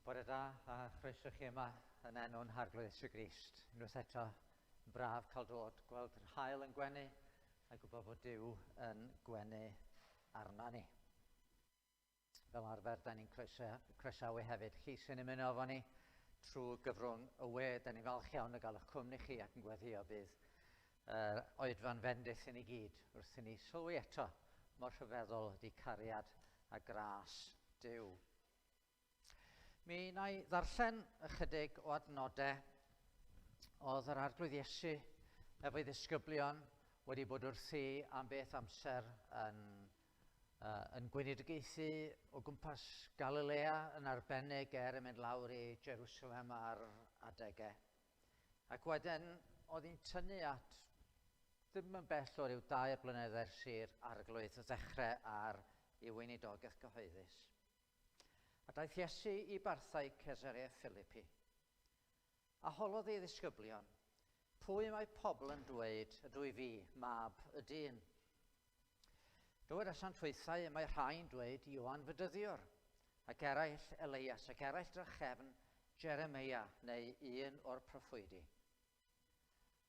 Bore da a chroeso chi yma yn enw'n Harglwydd Iesu Grist. Unwaith eto, yn braf cael dod, gweld yr haul yn gwenu a gwybod bod Duw yn gwenu arna ni. Fel arfer, da ni'n croesawu hefyd chi sy'n ymuno efo ni trwy gyfrwng y we. Da ni'n falch iawn o gael eich cwmni chi ac yn gweddio bydd yr oedfa'n fendith i ni gyd wrth i ni sylwi eto mor rhyfeddol ydy cariad a gras Duw. Mi wna i ddarllen ychydig o adnodau oedd yr Arglwydd Iesu efo'i ddisgyblion wedi bod wrthi am beth amser yn gweinidogaethu o gwmpas Galilea yn arbennig er yn mynd lawr i Jerusalem ar adegau. Ac wedyn oedd hi'n tynnu at ddim yn bell o ryw 2 blynedd ers i'r Arglwydd ddechrau ar ei weinidogaeth gyhoeddus. A daeth Iesu i barthau Caesarea Philippi. A holodd ei ddisgyblion, pwy mae pobl yn dweud ydw i fi, mab y dyn? Dywedasant hwythau, mae rhai'n dweud Ioan Fedyddiwr, ac eraill Elias, ac eraill drachefn Jeremeia, neu un o'r proffwydi.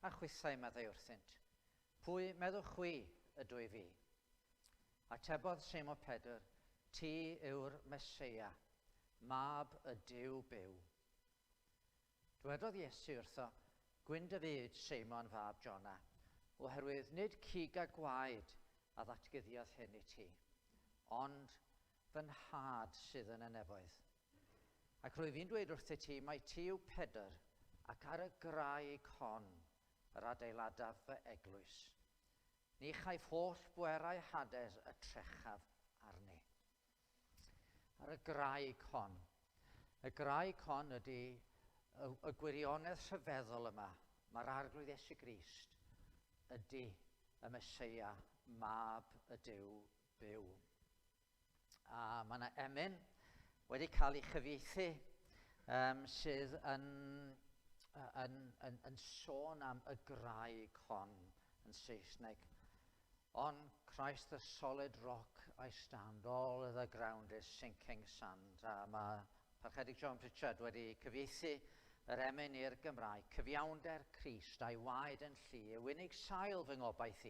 A chwythau meddai wrthynt, pwy meddwch chwi ydw i fi? Atebodd Seimon Pedr, ti yw'r Meseia, mab y Duw byw. Dwedodd Iesu wrtho, gwyn dy fyd, Seimon fab Jona, oherwydd nid cig a gwaed a ddatguddiodd hyn i ti, ond fy nhad sydd yn y nefoedd. Ac rwyf fi'n dweud wrthyt ti, mai ti yw Pedr, ac ar y graig hon yr adeiladaf fy eglwys. Ni chaiff holl bwerau Hades y trechaf arni. Ar y graig hon. Y graig hon ydy y gwirionedd rhyfeddol yma. Mae'r Arglwydd Iesu Grist ydy y Meseia, mab y Duw byw. A mae yna emyn wedi cael ei chyfieithu sydd yn sôn am y graig hon yn Saesneg. On Christ the solid rock I stand, all other ground is sinking sand. A mae Parchedig John Pritchard wedi cyfieithu yr emyn i'r Gymraeg. Cyfiawnder Crist a'i waed yn llu, yw unig sail fy ngobaith i.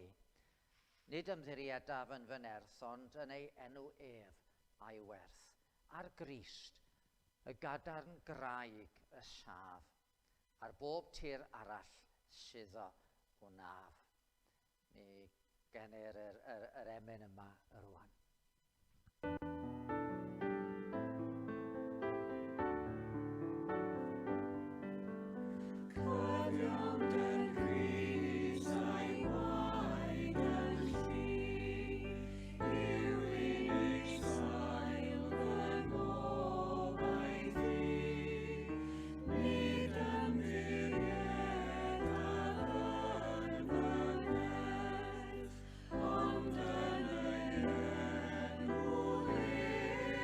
Nid ymddiriedaf yn fy nerth, ond yn ei enw ef a'i werth. Ar Grist, y gadarn graig y saf, ar bob tir arall suddo wnaf. Mi gennyr yr emyn yma rwan. Cyfiawnder Crist a'i waed yn llu, yw unig sail fy ngobaith i. Nid ymddiriedaf yn fy nerth, ond yn ei enw ef.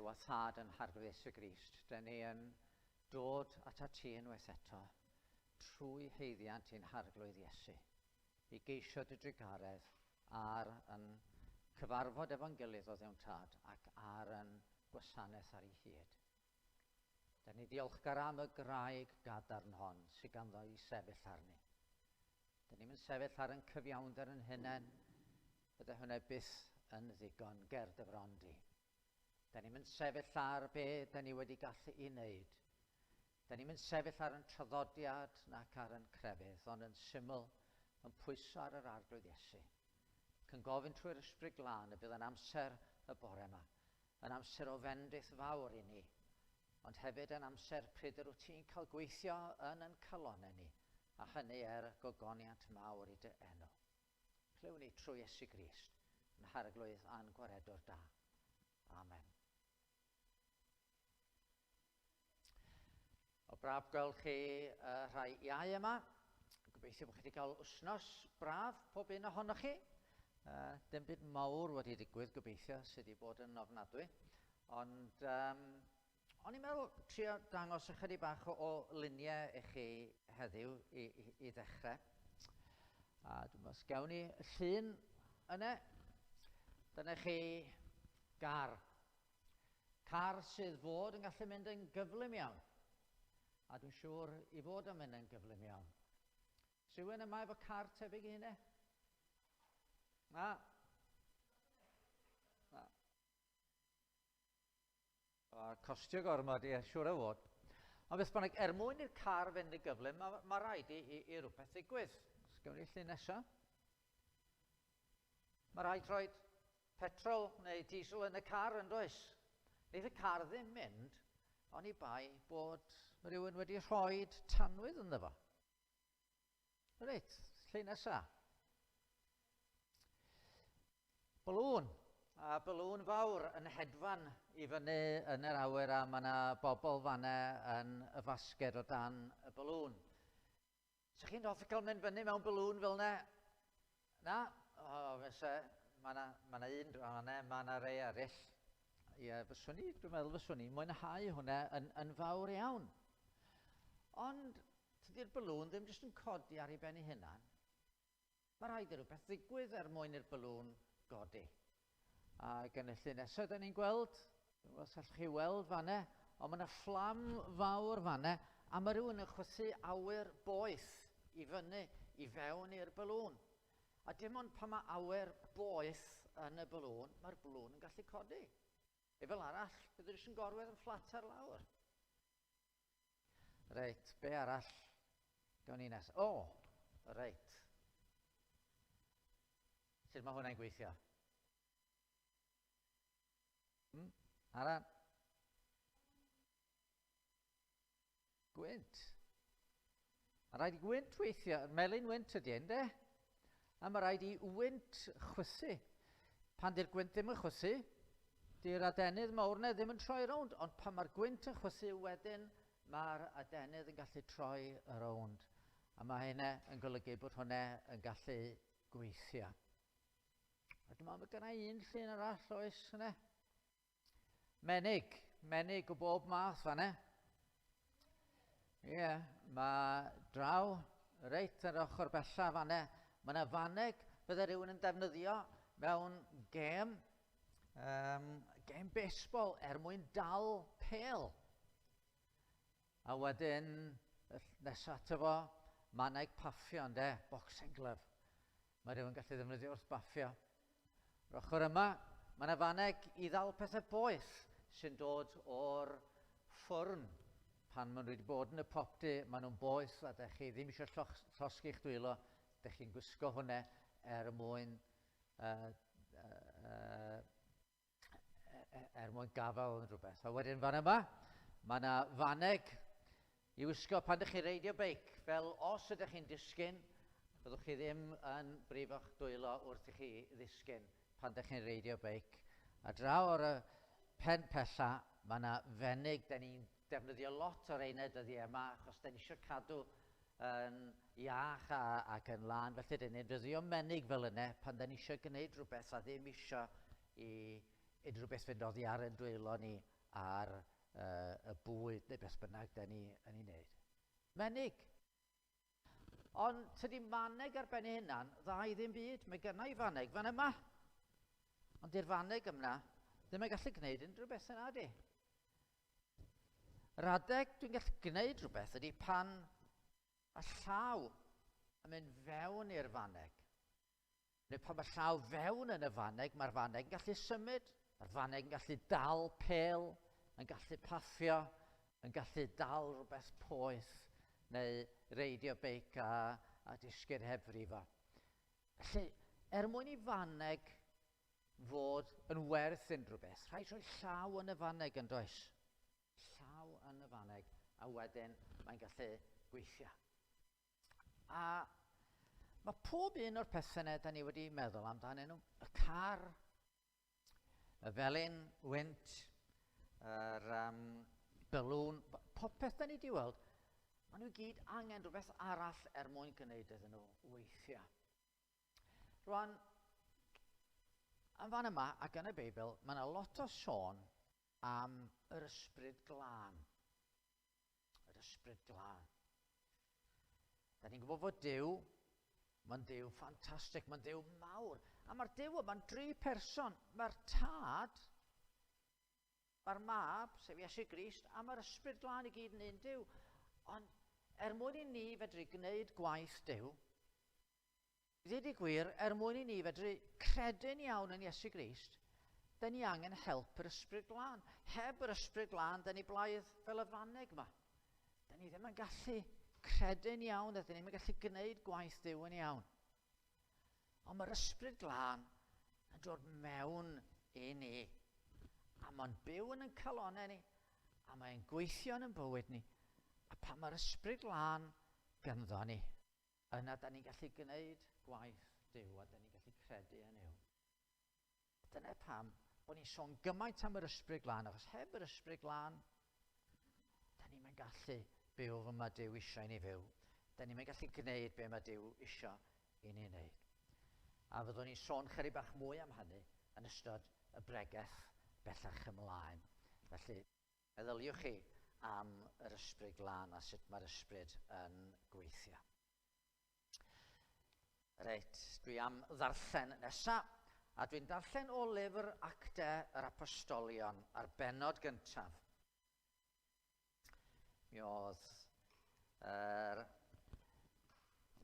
Dduw a Thad yn Harglwydd Iesu Grist, dyn ni yn dod atat ti unwaith eto trwy haeddiant ein Harglwydd Iesu, i geisio dy drugaredd ar yn cyfarfod efo'n gilydd o Dduw'n Tad ac ar yn gwasanaeth ar ei hyd. Dyn ni ddiolchgar am y graig gadarn hon sydd ganddo i sefyll arni. Dyn ni'n sefyll ar yn cyfiawnder yn hunain, bydde hwnna byth yn ddigon ger dy fron di. Da ni'n mynd sefyll ar be da ni wedi gallu i wneud. Da ni'n mynd sefyll ar yn traddodiad nac ar yn crefydd, ond yn syml yn pwyso ar yr Arglwydd Iesu. Ac yn gofyn trwy'r Ysbryd Glân y bydd yn amser y bore yma, yn amser o fendith fawr i ni, ond hefyd yn amser pryd yr wyt ti'n cael gweithio yn yn calonau ni, a hynny er gogoniant mawr i dy enw. Clywn ni trwy Iesu Grist, yn Harglwydd a'n Gwaredwr da. Amen. O braf gweld chi rhai iau yma. Gobeithio bod chi wedi cael wythnos braf, pob un ohonoch chi. Dim byd mawr wedi digwydd, gobeithio, sydd wedi bod yn ofnadwy. Ond o'n i'n meddwl trio dangos ychydig bach o luniau i chi heddiw i ddechrau. A dwi'n meddwl, os gawn ni y llun yna, dyna chi gar. Car sydd fod yn gallu mynd yn gyflym iawn. A dwi'n siŵr i fod yn mynd yn gyflym iawn. Rhywun yma efo car tebyg i hynny? Na. Na. A costio gormod, ie, siŵr o fod. Ond beth bynnag, er mwyn i'r car fynd yn gyflym, mae rhaid i rhywbeth ddigwydd. Os gawn ni llun nesaf. Mae rhaid rhoi petrol neu diesel yn y car yn does? Neith y car ddim mynd, oni bai bod rhywun wedi rhoi tanwydd ynddo fo. Reit, lle nesa? Balŵn. A balŵn fawr yn hedfan i fyny yn yr awyr a mae yna bobl fanna yn y fasged o dan y balŵn. Sa chi'n hoffi cael mynd fyny mewn balŵn fel yna? Na? O, fysa, mae yna ma un fanna, mae yna rei eraill. Ie, fyswn i, dwi'n meddwl fyswn i, mwynhau hwnna yn fawr iawn. Ond tydi'r balŵn ddim jyst yn codi ar ei ben ei hunan. Mae rhaid i rhywbeth ddigwydd er mwyn i'r balŵn godi. Ac yn y llun nesaf, da ni'n gweld, os allwch chi weld fanna, ond mae yna fflam fawr fanna, a mae rhywun yn chwythu awyr boeth i fyny, i fewn i'r balŵn. A dim ond pan mae awyr boeth yn y balŵn, mae'r balŵn yn gallu codi. E fel arall, bydd e jyst yn gorwedd yn fflat ar lawr. Reit, be arall gawn ni nes? O, reit. Sut mae hwnna'n gweithio? Aran? Gwynt. Mae rhaid i gwynt weithio, melyn wynt ydy ynddo? A mae rhaid i wynt chwythu. Pan di'r gwynt ddim yn chwythu, di'r adenydd mawr na ddim yn troi rownd, ond pan mae'r gwynt yn chwythu wedyn, mae'r adenydd yn gallu troi rownd. A mae hynna yn golygu bod hwnna yn gallu gweithio. A dwi'n meddwl mae gynna i un llun arall oes yna. Menig, menig o bob math fanna. Ie, yeah, mae draw reit ar ochr bella fanna. Mae yna faneg bydde rhywun yn defnyddio mewn gêm, gêm baseball er mwyn dal pêl. A wedyn, nesaf ato fo, maneg paffio, ynde, boxing glove. Mae rhywun gallu ddefnyddio wrth baffio. Yr ochr yma, mae yna faneg i ddal pethau boeth sy'n dod o'r ffwrn. Pan maen nhw wedi bod yn y popty, maen nhw'n boeth a dych chi ddim eisiau llosgi'ch dwylo, dych chi'n gwisgo hwnna er mwyn er mwyn gafael yn rhywbeth. A wedyn fan yma, mae yna faneg i wisgo pan ydych chi'n reidio beic. Fel os ydych chi'n disgyn, byddwch chi ddim yn brifo'ch dwylo wrth i chi ddisgyn pan ydych chi'n reidio beic. A draw o'r pen pella, mae yna fenig. Da ni'n defnyddio lot o'r reina dyddiau yma, achos da ni eisiau cadw yn iach ac yn lân. Felly, da ni'n defnyddio menig fel yna pan da ni eisiau gwneud rhywbeth a ddim eisiau i unrhyw beth fynd oddi ar ein dwylo ni ar y bwyd neu beth bynnag da ni yn ei wneud. Menig. Ond tydi maneg ar ben ei hunan, dda i ddim byd. Mae gynna i faneg fan yma. Ond di'r faneg yma ddim yn gallu gwneud unrhyw beth yna di. Yr adeg dwi'n gallu gwneud rhywbeth ydy pan y llaw yn mynd fewn i'r faneg. Neu pan mae llaw fewn yn y faneg, mae'r faneg yn gallu symud, mae'r faneg yn gallu dal pêl, yn gallu paffio, yn gallu dal rhywbeth poeth, neu reidio beic a disgyn heb frifo. Felly, er mwyn i faneg fod yn werth unrhyw beth, rhaid rhoi llaw yn y faneg yn does? Llaw yn y faneg, a wedyn mae'n gallu gweithio. A mae pob un o'r pethau yna da ni wedi meddwl amdanyn nhw. Y car, y felin wynt, yr balŵn, popeth da ni wedi weld, maen nhw i gyd angen rhywbeth arall er mwyn gwneud iddyn nhw weithio. Rwan, yn fan yma ac yn y Beibl, mae yna lot o sôn am yr Ysbryd Glân. Yr Ysbryd Glân. Da ni'n gwybod fod Duw, mae'n Duw ffantastig, mae'n Duw mawr. A mae'r Duw yma'n dri person. Mae'r Tad, mae'r Mab, sef Iesu Grist, a mae'r Ysbryd Glân i gyd yn un Duw. Ond er mwyn i ni fedru gwneud gwaith Duw, ddweud y gwir, er mwyn i ni fedru credu'n iawn yn Iesu Grist, da ni angen help yr Ysbryd Glân. Heb yr Ysbryd Glân, da ni blaidd fel y faneg yma. Da ni ddim yn gallu credu'n iawn, a da ni ddim yn gallu gwneud gwaith Duw yn iawn. Ond mae'r Ysbryd Glân yn dod mewn i ni. A mae'n byw yn ein calonau ni, a mae'n gweithio yn ein bywyd ni. A pan mae'r Ysbryd Glân gynddo ni, yna da ni'n gallu gwneud gwaith Duw a da ni'n gallu credu yn Nuw. Dyna pam bod ni'n sôn gymaint am yr Ysbryd Glân, achos heb yr Ysbryd Glân, da ni'n mynd gallu byw fel mae Duw eisiau i ni fyw. Da ni'n mynd gallu gwneud be mae Duw eisiau i ni wneud. A fyddwn ni'n sôn chydig bach mwy am hynny yn ystod y bregeth bellach ymlaen. Felly, meddyliwch chi am yr Ysbryd Glân a sut mae'r Ysbryd yn gweithio. Reit, dwi am ddarllen nesa, a dwi'n darllen o lyfr Actau yr Apostolion ar bennod gyntaf. Mi oedd yr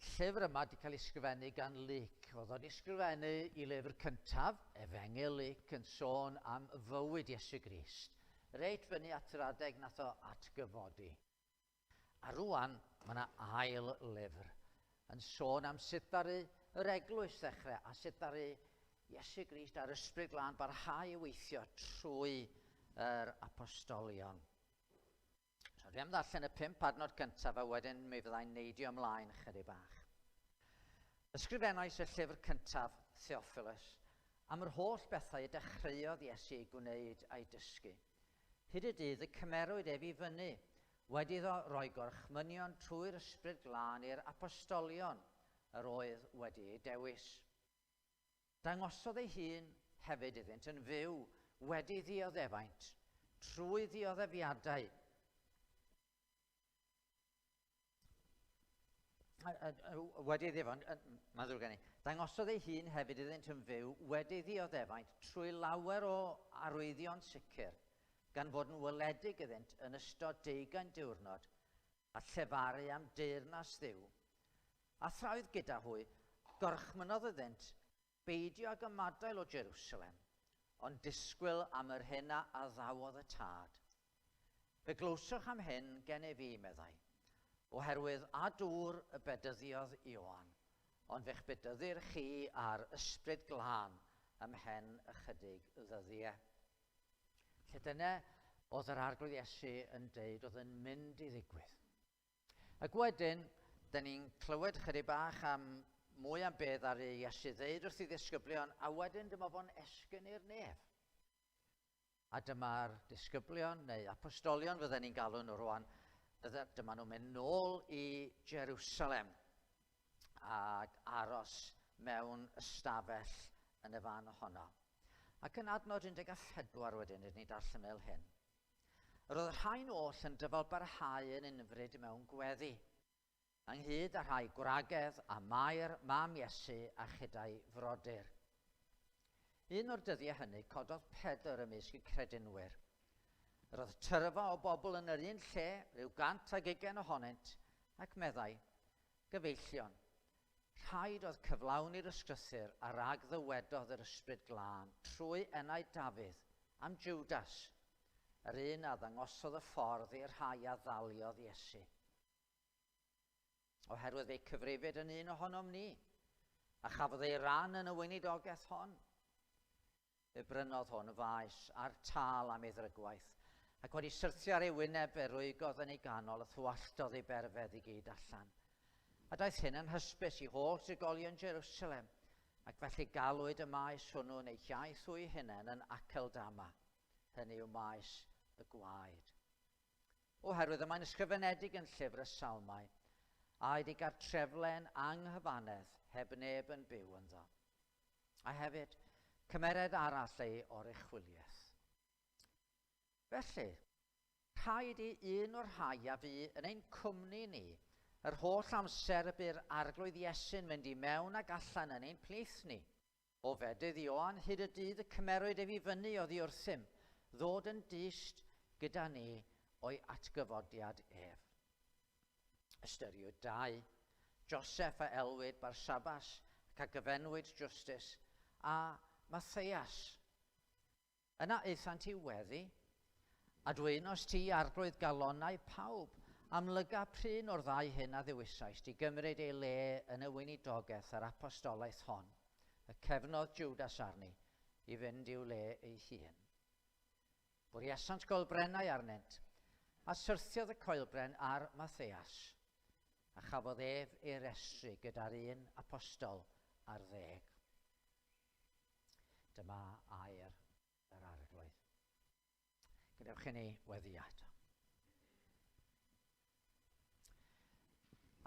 llyfr yma wedi cael ei sgrifennu gan Luc. Oedd o'n ysgrifennu i lyfr cyntaf, Efengyl Luc, yn sôn am fywyd Iesu Grist. Reit fyny at yr adeg nath o atgyfodi. A rwan, mae yna ail lyfr yn sôn am sut ddaru yr eglwys ddechrau a sut ddaru Iesu Grist a'r Ysbryd Glân barhau i weithio trwy yr apostolion. So dwi am ddarllen y 5 adnod cyntaf a wedyn mi fyddai'n neidio ymlaen chydig bach. Ysgrifennais y llyfr cyntaf, Theophilus, am yr holl bethau y dechreuodd Iesu ei gwneud a'i dysgu. Hyd y dydd y cymerwyd ef i fyny, wedi iddo roi gorchmynion trwy'r Ysbryd Glân i'r apostolion yr oedd wedi ei dewis. Dangosodd ei hun hefyd iddynt yn fyw wedi ddioddefaint trwy ddioddefiadau. Wedi ddifon, mae'n ddrwg gen i. Dangosodd ei hun hefyd iddynt yn fyw wedi ddioddefaint trwy lawer o arwyddion sicr, gan fod yn weledig iddynt yn ystod 20 diwrnod a llefaru am deyrnas Dduw. A thraodd gyda hwy, gorchmynodd iddynt beidio ag ymadael o Jerusalem, ond disgwyl am yr hyn a addawodd y Tad. Fe glywsoch am hyn gennyf fi, meddai, oherwydd a dŵr y bedyddiodd Ioan, ond fe'ch bedyddir chi ar Ysbryd Glân ymhen ychydig ddyddiau. Lle dyna oedd yr Arglwydd Iesu yn deud oedd yn mynd i ddigwydd. Ac wedyn, da ni'n clywed chydig bach am mwy am beth ar ei Iesu ddeud wrth ei ddisgyblion, a wedyn dyma fo'n esgyn i'r nef. A dyma'r disgyblion, neu apostolion fydden ni'n galw nhw rwan, dyma nhw'n mynd nôl i Jerusalem ac aros mewn ystafell yn y fan honno. Ac yn adnod 14 wedyn, rydyn ni'n darllen fel hyn. Yr oedd y rhain oll yn dyfalbarhau yn unfryd mewn gweddi, ynghyd â rhai gwragedd a Mair, mam Iesu, a chyda'i frodyr. Un o'r dyddiau hynny cododd Pedr ymysg y credinwyr. Yr oedd tyrfa o bobl yn yr un lle, rhyw 120 ohonynt, ac meddai, "Gyfeillion, rhaid oedd cyflawni'r ysgrythur a rag ddywedodd yr Ysbryd Glân trwy enau Dafydd am Judas, yr un a ddangosodd y ffordd i'r rhai a ddaliodd Iesu. Oherwydd fe'i cyfrifid yn un ohonom ni, a chafodd ei ran yn y weinidogaeth hon. Fe brynodd hwn faes a'r tâl am ei ddrygwaith, ac wedi syrthio ar ei wyneb fe rwygodd yn ei ganol a thywalltodd ei berfedd i gyd allan. A daeth hyn yn hysbys i holl drigolion Jerusalem, ac felly galwyd y maes hwnnw yn eu hiaith hwy hunain yn Aceldama, hynny yw maes y gwaed. Oherwydd y mae'n ysgrifenedig yn llyfr y Salmau, aed i gartreflen anghyfannedd heb neb yn byw ynddo. A hefyd, cymered arall ei oruchwyliaeth. Felly, rhaid i un o'r rhai a fu yn ein cwmni ni yr holl amser y bu'r Arglwydd Iesu'n mynd i mewn ac allan yn ein plith ni, o fedydd Ioan hyd y dydd y cymerwyd ef i fyny oddi wrthym, ddod yn dyst gyda ni o'i atgyfodiad ef. Ystyriwyd dau, Joseph a elwid Barsabas ac a gyfenwyd Justus, a Matthias. Yna aethant i weddi, a dwynos ti, Arglwydd galonnau pawb, amlyga p'run o'r ddau hyn a ddewisaist i gymryd ei le yn y weinidogaeth a'r apostolaeth hon, y cefnodd Judas arni i fynd i'w le ei hun. Bwriasant goelbrennau arnynt, a syrthiodd y coelbren ar Matthias, a chafodd ef ei restru gyda'r un apostol ar ddeg. Dyma air yr Arglwydd. Gadewch i ni weddio eto.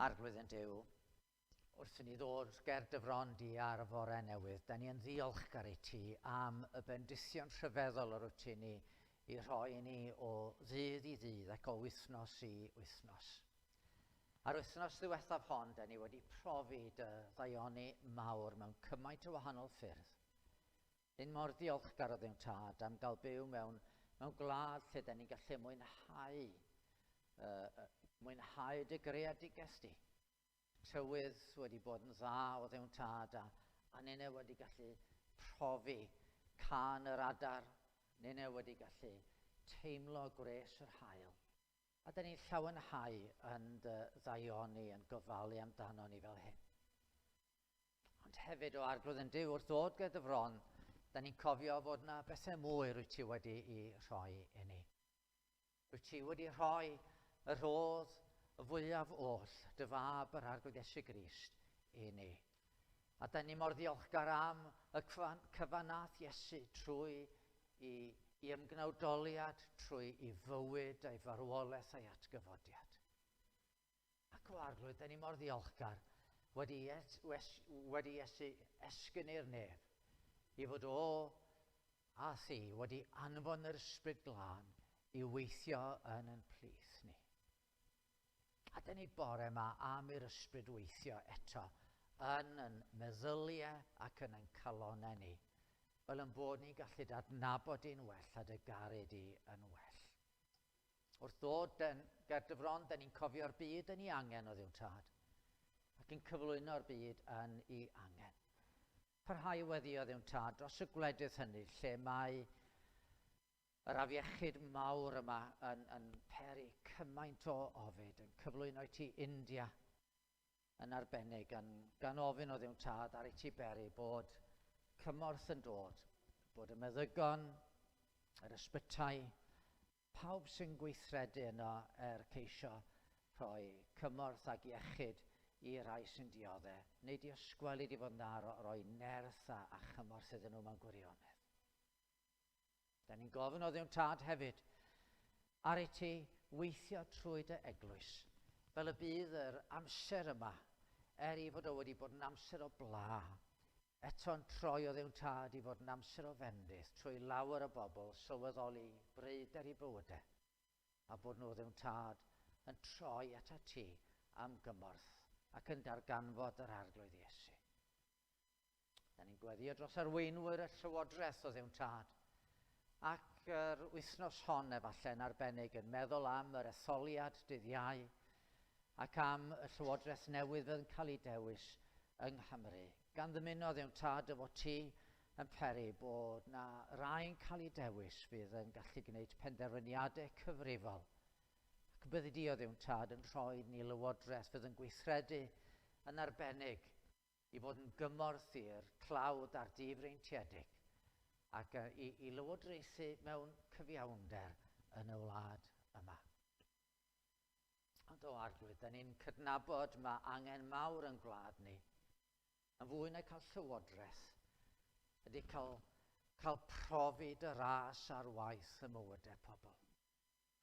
Arglwydd yn Duw, wrth i ni ddod ger dy fron di ar y fore newydd, da ni yn ddiolchgar i ti am y bendithion rhyfeddol yr wyt ti ni i rhoi i ni o ddydd i ddydd ac o wythnos i wythnos. A'r wythnos ddiwethaf hon, da ni wedi profi dy ddaioni mawr mewn cymaint o wahanol ffyrdd. Ni'n mor ddiolchgar o Dduw Tad am gael byw mewn, mewn gwlad lle da ni'n gallu mwynhau, mwynhau dy greadigaeth di. Tywydd wedi bod yn dda o Dduw Tad a, a ninne wedi gallu profi cân yr adar, ninne wedi gallu teimlo gwres yr haul. A da ni'n llawenhau yn dy ddaioni, yn gofalu amdano ni fel hyn. Ond hefyd o Arglwydd yn Duw, wrth ddod ger dy fron, da ni'n cofio fod yna bethau mwy rwyt ti wedi i rhoi i ni. Rwyt ti wedi rhoi y rhodd y fwyaf oll, dy fab yr Arglwydd Iesu Grist, i ni. A da ni mor ddiolchgar am y cyfan, cyfan nath Iesu trwy i i ymgnawdoliad trwy i fywyd a'i farwolaeth a'i atgyfodiad. Ac o Arglwydd, da ni mor ddiolchgar wedi, wedi Iesu esgyn i'r nef i fod o a thi wedi anfon yr Ysbryd Glân i weithio yn yn plith ni. A dyn ni bore yma am i'r Ysbryd weithio eto yn yn meddyliau ac yn yn calonau ni, fel yn bod ni'n gallu dy adnabod di'n well a dy garu di yn well. Wrth ddod den, ger dy fron, dyn ni'n cofio'r byd yn ei angen o Dduw Tad, ac yn cyflwyno'r byd yn ei angen. Parhau weddio Dduw Tad dros y gwledydd hynny lle mae yr afiechyd mawr yma yn, yn peri cymaint o ofid, yn cyflwyno i ti India yn arbennig, yn, gan ofyn o Dduw Tad ar i ti beri bod cymorth yn dod, bod y meddygon, yr ysbytai, pawb sy'n gweithredu yno er ceisio rhoi cymorth ac iechyd i rai sy'n dioddef, neu di ysgwelyd i fod yna roi nerth a, a chymorth iddyn nhw mewn gwirionedd. Da ni'n gofyn o Dduw Tad hefyd ar i ti weithio trwy dy eglwys, fel y bydd yr amser yma, er i fod o wedi bod yn amser o bla, eto'n troi o Dduw Tad i fod yn amser o fendith trwy lawer o bobl sylweddoli breuder i bywydau. A bod nhw ddim tad yn troi at ti am gymorth ac yn darganfod yr Arglwydd Iesu. Da ni'n gweddio dros arweinwyr y llywodraeth o Dduw Tad. Ac yr wythnos hon efallai yn arbennig yn meddwl am yr etholiad dydd Iau ac am y llywodraeth newydd fydd yn cael ei dewis yng Nghymru. Gan ddymuno Dduw Tad efo ti yn peri bod na rai'n cael ei dewis fydd yn gallu gwneud penderfyniadau cyfrifol. Ac byddi di o Dduw Tad yn rhoi ni lywodraeth fydd yn gweithredu yn arbennig i fod yn gymorth i'r tlawd a'r difreintiedig ac i lywodraethu mewn cyfiawnder yn y wlad yma. Ond o Arglwydd, da ni'n cydnabod mae angen mawr yn gwlad ni, yn fwy na cael llywodraeth, ydy cael profi dy ras ar waith y mywydau pobl.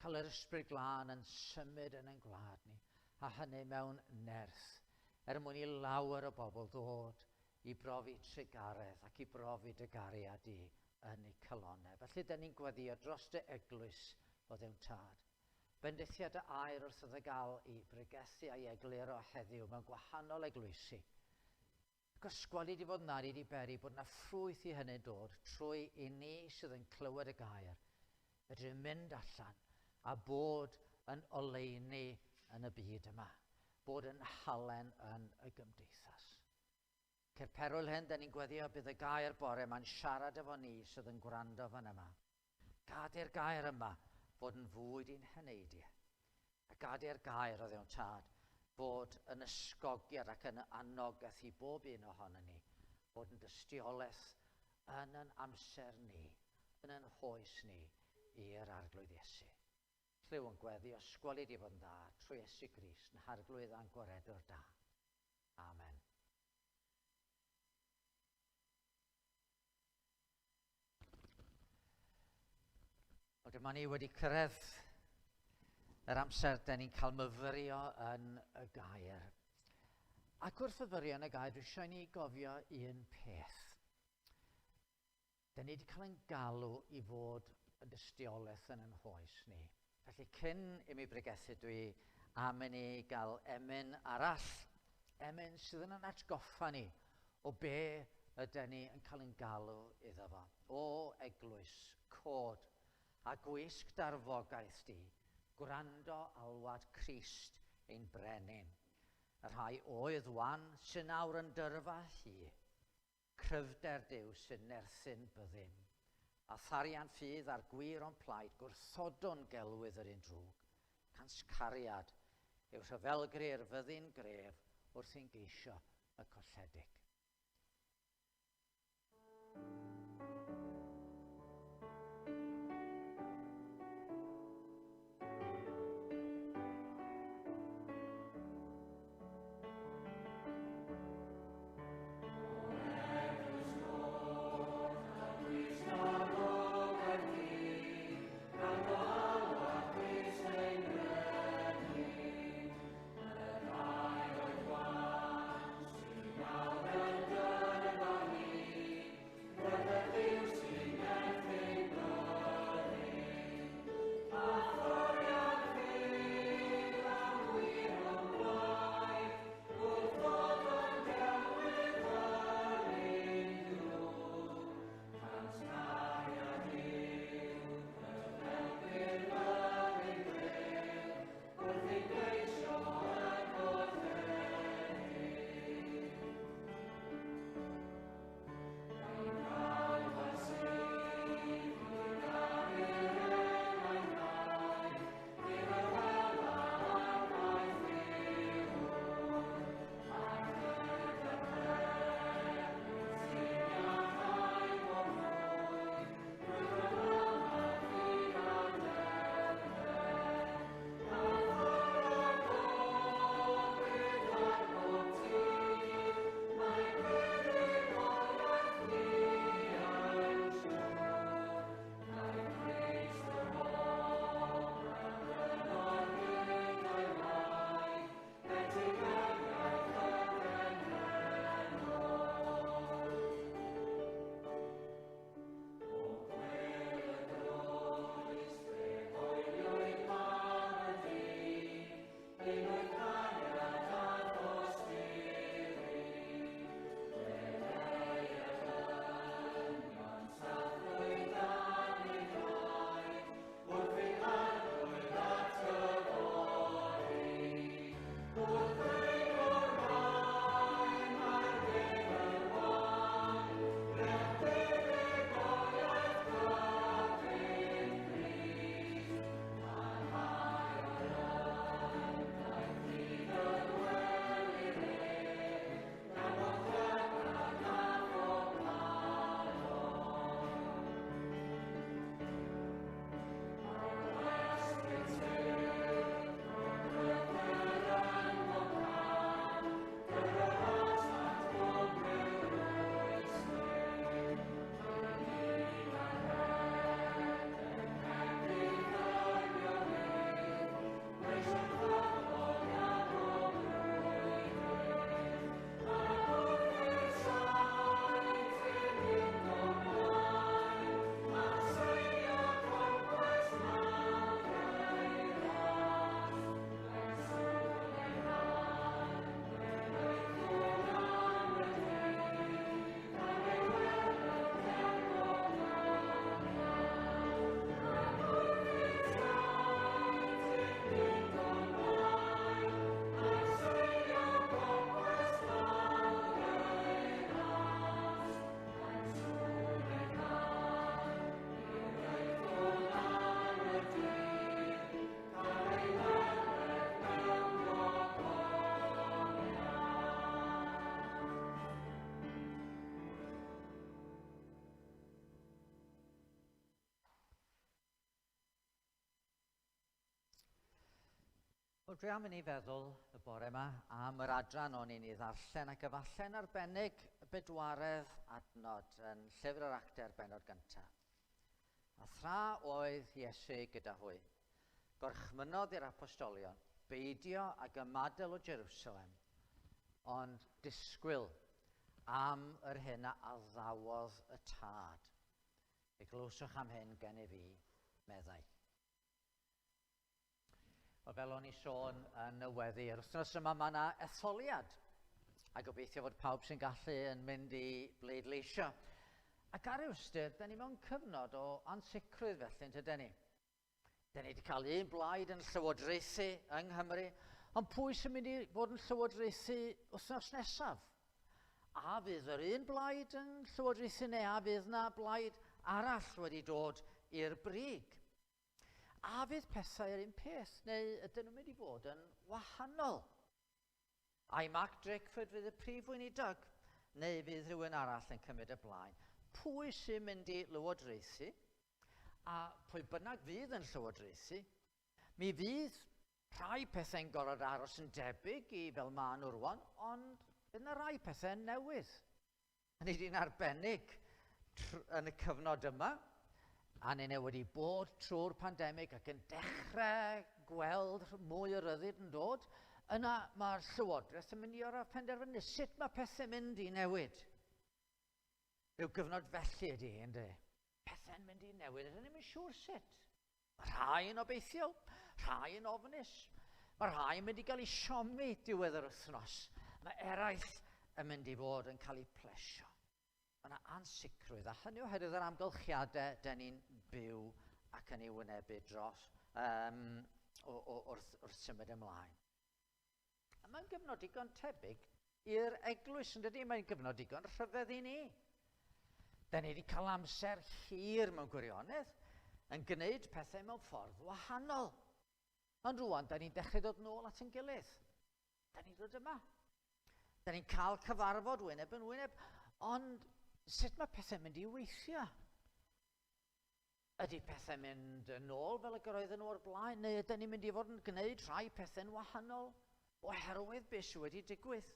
Cael yr Ysbryd Glân yn symud yn ein gwlad ni, a hynny mewn nerth, er mwyn i lawer o bobl ddod i brofi trugaredd ac i brofi dy gariad di yn eu calonnau. Felly, da ni'n gweddio dros dy eglwys o Dduw Tad. Bendithia dy air wrth iddo gael i bregethu a'i egluro heddiw mewn gwahanol eglwysi. Ac ysgweli di fod na di beri bod na ffrwyth i hynny dod trwy i ni sydd yn clywed y gair, fedru mynd allan a bod yn oleuni yn y byd yma, bod yn halen yn y gymdeithas. Ce'r perwyl hyn, da ni'n gweddio bydd y gair bore yma'n siarad efo ni sydd yn gwrando fan yma. Gad i'r gair yma fod yn fwyd i'n heneidiau. A gad i'r gair o Dduw Tad fod yn ysgogiad ac yn anogaeth i bob un ohono ni, fod yn dystiolaeth yn yn amser ni, yn yn hoes ni i'r Arglwydd Iesu. Clyw yn gweddi ysgweli di fod yn dda trwy Iesu Grist yn Harglwydd a'n Gwaredwr da. Amen. Wel, dyma ni wedi cyrraedd yr amser da ni'n cael myfyrio yn y gair. Ac wrth fyfyrio yn y gair, dwi eisiau ni gofio un peth. Da ni wedi cael ein galw i fod yn dystiolaeth yn ein hoes ni. Felly cyn i mi bregethu, dwi am i ni gael emyn arall. Emyn sydd yn atgoffa ni o be ydyn ni yn cael ein galw iddo fo. O eglwys, cod a gwisg darfogaeth di, gwrando alwad Crist ein brenin. Y rhai oedd wan sy'n nawr yn dyrfa hi, cryfder Duw sy'n nerthyn byddin. A tharian ffydd a'r gwir o'n plaid, gwrthodwn gelwydd yr un drwg. Cans cariad yw rhyfelgri'r fyddin gref wrth i'n geisio y colledig. Now Wel, dwi am i ni feddwl y bore yma am yr adran o'n i'n ei ddarllen ac efallai'n arbennig y bedwaredd adnod yn Llyfr yr Actau'r bennod gyntaf. A thra oedd Iesu gyda hwy, gorchmynnodd i'r apostolion beidio ag ymadael o Jerusalem, ond disgwyl am yr hyn a addawodd y Tad. Fe glywsoch am hyn gennyf fi, meddai. Wel, fel o'n i sôn yn y weddi, yr wythnos yma mae yna etholiad, a gobeithio fod pawb sy'n gallu yn mynd i bleidleisio. Ac ar ryw ystyr, da ni mewn cyfnod o ansicrwydd felly, yn tydyn ni? Da ni wedi cael un blaid yn llywodraethu yng Nghymru, ond pwy sy'n mynd i fod yn llywodraethu wythnos nesaf? A fydd yr un blaid yn llywodraethu neu a fydd na blaid arall wedi dod i'r brig? A fydd pethau yr un peth, neu ydyn nhw'n mynd i fod yn wahanol? Ai Mark Drakeford fydd y prif weinidog, neu fydd rhywun arall yn cymryd y blaen? Pwy sy'n mynd i lywodraethu? A pwy bynnag fydd yn llywodraethu, mi fydd rhai pethau'n gorfod aros yn debyg i fel maen nhw rwan, ond fydd yna rai pethau'n newydd. Hynny ydy'n arbennig yn y cyfnod yma, a ni'n wedi bod trwy'r pandemig ac yn dechrau gweld mwy o ryddid yn dod, yna mae'r Llywodraeth yn mynd i orfod penderfynu sut mae pethau'n mynd i newid. Rhyw gyfnod felly ydy, ynddi? Pethau'n mynd i newid, ydyn ni'n siŵr sut. Mae rhai yn obeithiol, rhai yn ofnus. Mae rhai yn mynd i gael eu siomi diwedd yr wythnos. Mae eraill yn mynd i fod yn cael eu plesio. Mae yna ansicrwydd, a hynny oherwydd yr amgylchiadau dyn ni'n byw ac yn ei wynebu dros um, o, o, wrth, wrth symud ymlaen. A mae'n gyfnod digon tebyg i'r eglwys, yn dydy? Mae'n gyfnod digon rhyfedd i ni. Da ni wedi cael amser hir mewn gwirionedd yn gwneud pethau mewn ffordd wahanol. Ond rwan, da ni'n dechrau dod nôl at ein gilydd. Da ni'n dod yma. Da ni'n cael cyfarfod wyneb yn wyneb, ond sut mae pethau'n mynd i weithio? Ydy pethau'n mynd yn ôl fel y roedden nhw o'r blaen, neu ydyn ni'n mynd i fod yn gwneud rhai pethau'n wahanol oherwydd beth sydd wedi digwydd?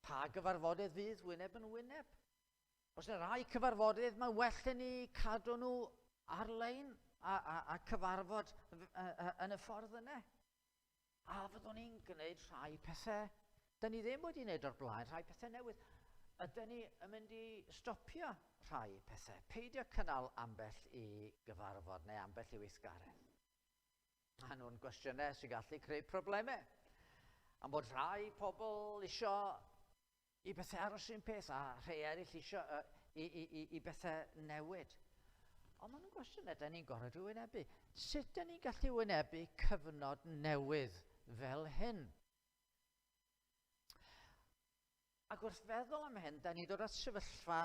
Pa gyfarfodydd fydd wyneb yn wyneb? Os yna rai cyfarfodydd, mae'n well i ni cadw nhw ar-lein a, a, a cyfarfod yn y ffordd yna. A fyddwn ni'n gwneud rhai pethau da ni ddim wedi wneud o'r blaen, rhai pethau newydd. Ydyn ni yn mynd i stopio rhai pethau? Peidio cynnal ambell i gyfarfod neu ambell i weithgaredd. A nhw'n gwestiynau sy'n gallu creu problemau. Am bod rhai pobl isio i bethau aros un peth a rhai eraill isio uh, i, i, i, i bethau newid. Ond maen nhw'n gwestiynau da ni'n gorfod i'w wynebu. Sut da ni'n gallu wynebu cyfnod newydd fel hyn? Ac wrth feddwl am hyn, da ni'n dod at sefyllfa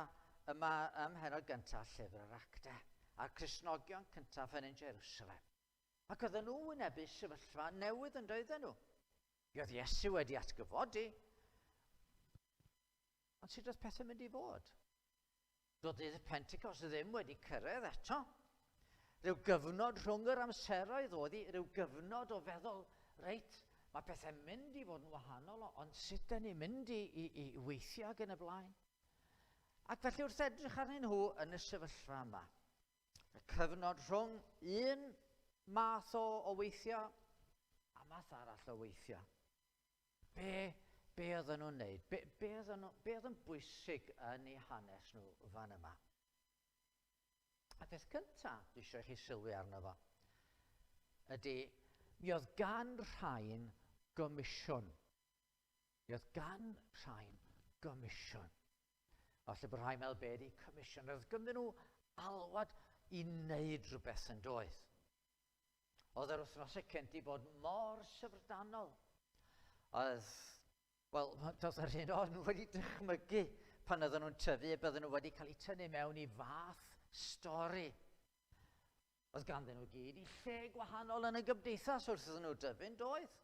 yma ym mhennod gyntaf Llyfr yr Actau, a'r Cristnogion cyntaf yn Jerusalem. Ac oedden nhw wynebu sefyllfa newydd yn doedden nhw. Mi oedd Iesu wedi atgyfodi, ond sut oedd pethau'n mynd i fod? Doedd dydd Pentecost ddim wedi cyrraedd eto. Rhyw gyfnod rhwng yr amseroedd oedd hi, rhyw gyfnod o feddwl, reit, mae pethau'n mynd i fod yn wahanol, ond sut dyn ni'n mynd i, i, i weithio ac yn y blaen? Ac felly wrth edrych arnyn nhw yn y sefyllfa yma, y cyfnod rhwng un math o, o weithio a math arall o weithio. Be, be oedden nhw'n neud? Be, be, oedden nhw, be oedd yn bwysig yn eu hanes nhw fan yma? A peth cyntaf dwi eisiau chi sylwi arno fo ydy, mi oedd gan rhain gomisiwn. Mi oedd gan rhain gomisiwn. Falle bod rhai'n meddwl be ydy comisiwn. Oedd ganddyn nhw alwad i wneud rhywbeth yn doedd. Oedd yr wythnosau cynt i bod mor syfrdanol. Oedd, wel, doedd yr un o'n wedi dychmygu pan oedden nhw'n tyfu y bydden nhw wedi cael eu tynnu mewn i fath stori. Oedd ganddyn nhw gyd i lle gwahanol yn y gymdeithas wrth iddyn nhw dyfu'n doedd.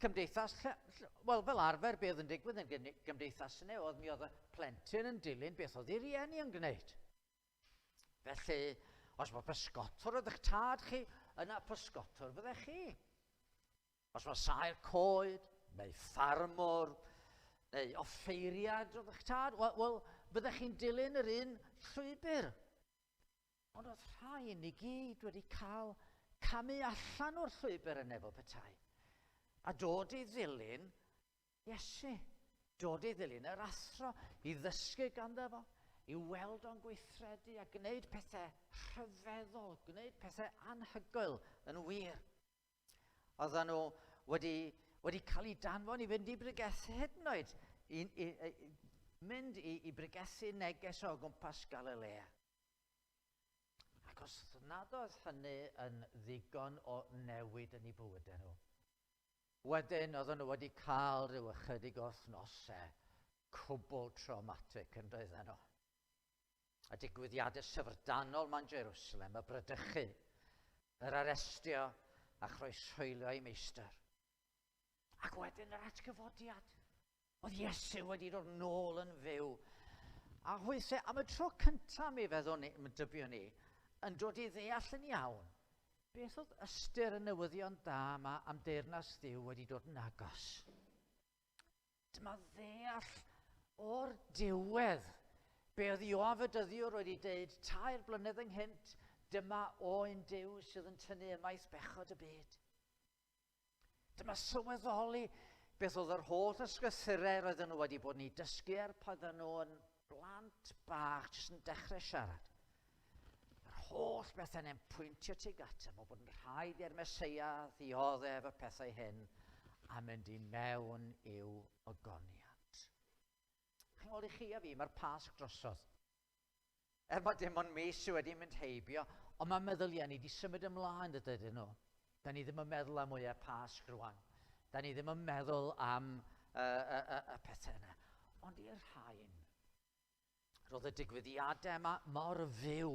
Cymdeithas, lle, lle, wel, fel arfer, be oedd yn digwydd yn gymdeithas yna oedd mi oedd y plentyn yn dilyn beth oedd ei rieni yn gwneud. Felly, os mae pysgotwr oedd eich tad chi, yna pysgotwr fyddech chi. Os mae saer coed, neu ffarmwr, neu offeiriad oedd eich tad, wel, wel byddech chi'n dilyn yr un llwybr. Ond oedd rhain i gyd wedi cael camu allan o'r llwybr yn efo petai, a dod i ddilyn Iesu, dod i ddilyn yr athro, i ddysgu ganddo fo, i weld o'n gweithredu a gwneud pethau rhyfeddol, gwneud pethau anhygoel yn wir. Oedden nhw wedi, wedi cael eu danfon i fynd i bregethu hyd yn oed, i, i, i, mynd i, i bregethu neges o gwmpas Galilea. Ac os nad oedd hynny yn ddigon o newid yn eu bywydau nhw, wedyn oedden nhw wedi cael rhyw ychydig o wythnosau cwbl traumatic yn doedden nhw. Y digwyddiadau syfrdanol ma'n Jerusalem, y brydychu, yr arestio a chroeshoelio ei meistr. Ac wedyn yr atgyfodiad. Oedd Iesu wedi dod nôl yn fyw. A hwyse, am y tro cyntaf mi feddwn ni, mi dybio ni, yn dod i ddeall yn iawn beth oedd ystyr y newyddion da yma am deyrnas Dduw wedi dod yn agos. Dyma ddeall o'r diwedd be oedd Ioan Fedyddiwr wedi deud tair blynedd ynghynt, dyma oen Duw sydd yn tynnu ymaith bechod y byd. Dyma sylweddoli beth oedd yr holl ysgrythurau roedden nhw wedi bod yn ei dysgu er pan oedden nhw yn blant bach, jyst yn dechrau siarad. Yr holl bethau yn pwyntio tuag ato fo bod yn rhaid i'r Meseia ddioddef y pethau hyn a mynd i mewn i'w ogoniant. Chi'n gweld i chi a fi, mae'r Pasg drosodd. Er mae dim ond mis sydd wedi mynd heibio, ond mae meddyliau ni wedi symud ymlaen dydyn nhw. Da ni ddim yn meddwl am wyau Pasg rwan. Da ni ddim yn meddwl am y, y, y, y pethau yna. Ond i'r rhain, roedd y digwyddiadau yma mor fyw,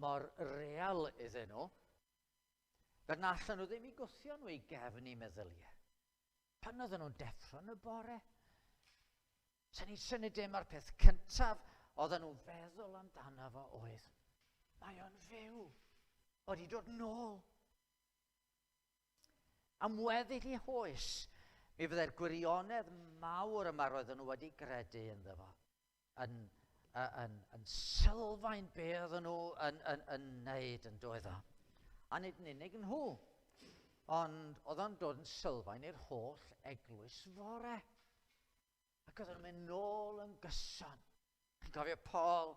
mor real iddyn nhw, fel na allan nhw ddim i gwthio nhw i gefn i meddyliau. Pan oedden nhw'n deffro yn y bore, Sa'n ni'n synnu dim a'r peth cyntaf oedden nhw'n feddwl amdano fo oedd, mae o'n fyw, oedd i dod nôl. Am weddill i hoes, mi fyddai'r gwirionedd mawr yma roedden nhw wedi gredu ynddo fo, yn, yn, yn sylfaen be oedden nhw yn, yn, yn neud yn doedd o. A nid yn unig nhw, ond oedd o'n dod yn sylfaen i'r holl eglwys fore. Ac oedden nhw'n mynd nôl yn gyson. Chi'n cofio Paul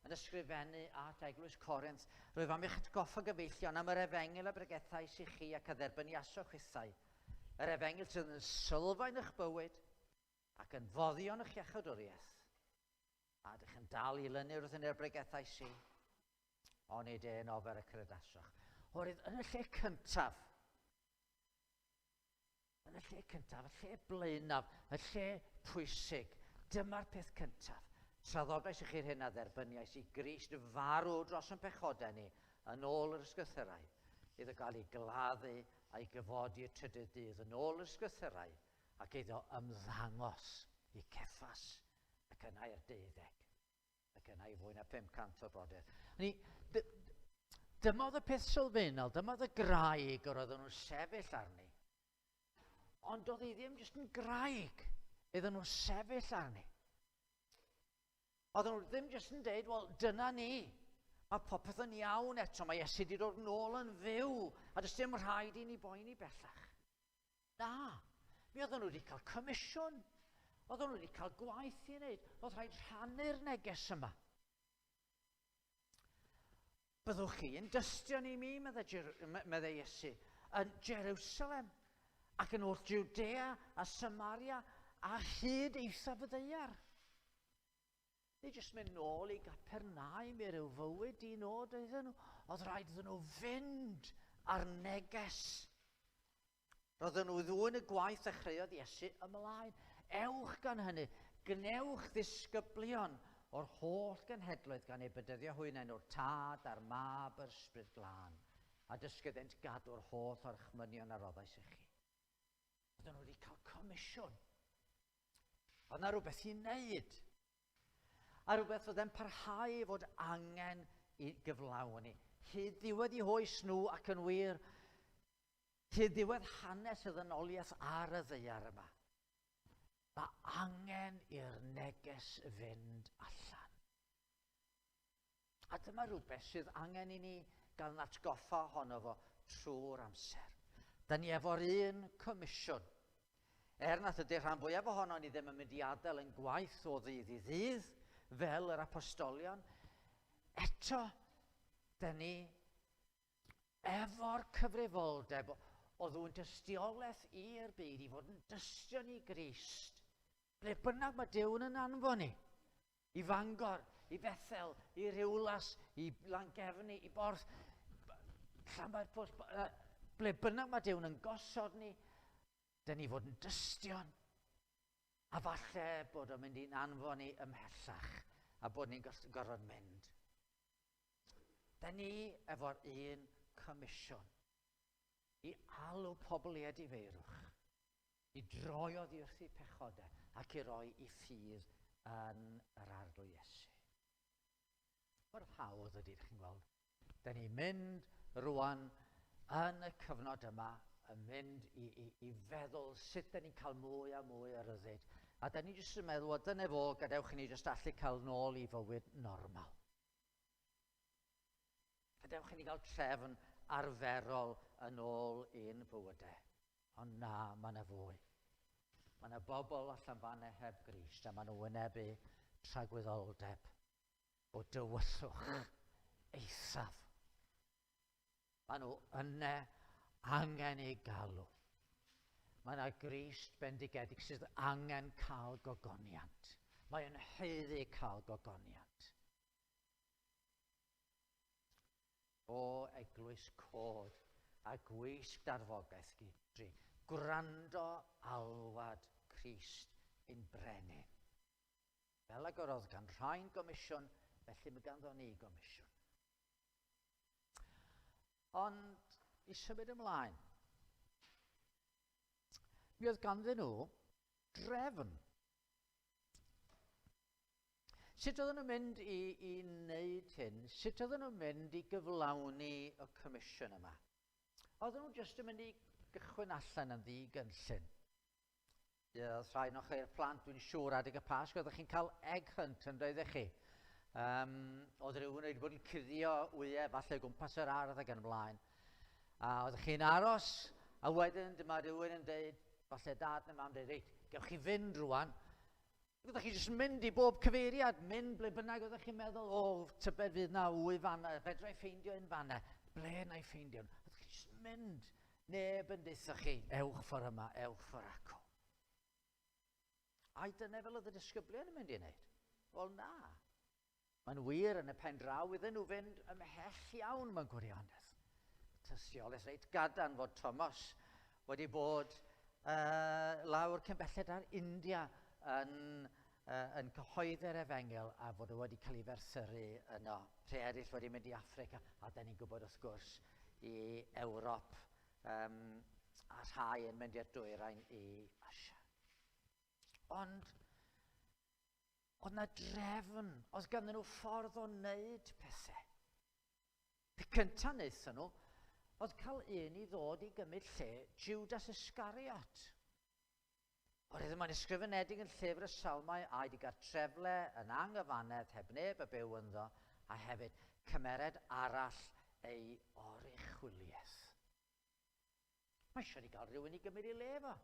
yn ysgrifennu at eglwys Corinth, rwyf am eich atgoffa gyfeillion am yr efengyl a bregethais i chi ac a dderbyniasoch chwithau. Yr efengyl sydd yn sylfaen eich bywyd ac yn foddion eich iachawdwriaeth. A ydych yn dal i lynu wrth yn yr bregethais i? Onid e'n ofer y credasoch. Oherwydd yn y lle cyntaf, Yn y lle cyntaf, y lle blaenaf, y lle pwysig, dyma'r peth cyntaf. Traddodais i chi'r hyn a dderbyniais i Grist farw dros yn pechodau ni yn ôl yr ysgrythurau, iddo gael ei gladdu a'i gyfodi y trydydd dydd yn ôl yr ysgrythurau, ac iddo ymddangos i Ceffas ac yna i'r deuddeg. Ac yna i fwy na 500 o brodyr. Ni, dyma oedd y peth sylfaenol, dyma oedd y graig yr oedden nhw'n sefyll arni. Ond oedd hi ddim jyst yn graig iddyn nhw'n sefyll arni. Oedden nhw ddim jyst yn deud, wel, dyna ni. Mae popeth yn iawn eto, mae Iesu wedi dod nôl yn fyw, a does dim rhaid i ni boeni bellach. Na, mi oedden nhw wedi cael comisiwn. Oedden nhw wedi cael gwaith i wneud. Oedd rhaid rhannu'r neges yma. Byddwch chi yn dystion i mi, meddai Iesu, yn Jerusalem ac yn holl Judea a Samaria a hyd eithaf y ddaear. Nid jyst mynd nôl i Gapernaum i ryw fywyd di nod oedden nhw. Oedd rhaid iddyn nhw fynd ar neges. Roedden nhw ddwyn y gwaith ddechreuodd Iesu ymlaen. Ewch gan hynny, gwnewch ddisgyblion o'r holl genhedloedd gan eu bedyddio hwy yn enw'r Tad a'r Mab a'r Ysbryd Glân, a dysgu iddynt gadw'r holl orchmynion a roddais i chi. Oedden nhw wedi cael comisiwn. Oedd yna rhywbeth i wneud. A rhywbeth fydde'n parhau i fod angen i gyflawni. Hyd ddiwedd i hoes nhw ac yn wir, Hyd ddiwedd hanes y ddynoliaeth ar y ddaear yma. Mae angen i'r neges fynd allan. A dyma rhywbeth sydd angen i ni gael yn atgoffa ohono fo trwy'r amser. Da ni efo'r un comisiwn. Er nad ydy'r rhan fwyaf ohono ni ddim yn mynd i adael yn gwaith o ddydd i ddydd, fel yr apostolion, eto, da ni efo'r cyfrifoldeb o ddwyn tystiolaeth i'r byd i fod yn dystion i Grist. Ble bynnag mae Duw yn anfon ni, i Fangor, i Fethel, i Rhiwlas, i Langefni, i Borth, Llanfairpwll, ble bynnag mae Duw yn gosod ni, dyn ni fod yn dystion. A falle bod o'n mynd i'n anfon ni ymhellach a bod ni'n gorfod mynd. Dyn ni efo'r un comisiwn i alw pobl i edifeirwch, i droi oddi wrth eu pechodau ac i roi i ffydd yn yr Arglwydd Iesu. Mor hawdd ydy, ydych chi'n gweld. Da ni'n mynd rwan yn y cyfnod yma, yn mynd i, i, i feddwl sut da ni'n cael mwy a mwy o ryddid. A da ni jyst yn meddwl, o dyna fo, gadewch i ni jyst allu cael nôl i fywyd normal. Gadewch i ni gael trefn arferol yn ôl i'n bywydau. Ond na, mae yna fwy. Mae yna bobl allan fanna heb Grist a maen nhw'n wynebu tragwyddoldeb o dywyllwch eithaf. Maen nhw yna angen ei galw. Mae yna Grist bendigedig sydd angen cael gogoniant. Mae yn haeddu cael gogoniant. O eglwys cod a gwisg darfogaeth gydri, gwrando alwad Crist ein brenin. Fel ag yr oedd gan rhain gomisiwn, felly mae ganddo ni gomisiwn. Ond i symud ymlaen, mi oedd ganddyn nhw drefn. Sut oedden nhw'n mynd i, i wneud hyn? Sut oedden nhw'n mynd i gyflawni y comisiwn yma? Oedden nhw jyst yn mynd i gychwyn allan yn ddi-gynllun. Ie, oedd rhai o'ch chi'r plant, dwi'n siŵr, adeg y Pasg, oeddech chi'n cael egg hunt yn doeddech chi? Um, oedd rhywun wedi bod yn cuddio wyau falle gwmpas yr ardd ac yn ymlaen. A oeddech chi'n aros, a wedyn dyma rhywun yn deud, falle dad neu mam dweud, reit, gewch chi fynd rwan, Oeddech chi jyst yn mynd i bob cyfeiriad, mynd ble bynnag oeddech chi'n meddwl, o, tybed fydd na wy fanna, fedra i ffeindio un fanna, ble na i ffeindio un. Oeddech chi jyst yn mynd, neb yn deutha chi, ewch ffordd yma, ewch ffordd acw. Ai dyna fel oedd y disgyblion yn mynd i wneud? Wel na. Mae'n wir yn y pen draw iddyn nhw fynd ymhell iawn mewn gwirionedd. Tystiolaeth reit gadarn fod Thomas wedi bod uh, lawr cyn belled ar India yn, uh, yn cyhoeddi'r efengyl a fod o wedi cael ei ferthyru yno. Rhai eraill wedi mynd i Affrica a da ni'n gwybod wrth gwrs i Ewrop um, a rhai yn mynd i'r dwyrain i Asia. Ond Oedd na drefn, oedd ganddyn nhw ffordd o wneud pethau. Peth cyntaf wnaethon nhw oedd cael un i ddod i gymryd lle Judas Iscariot. Oherwydd mae'n ysgrifenedig yn llyfr y Salmau, aed i gartrefle yn anghyfannedd heb neb y byw ynddo, a hefyd cymered arall ei oruchwyliaeth. Mae eisiau ni gael rhywun i gymryd ei le fo.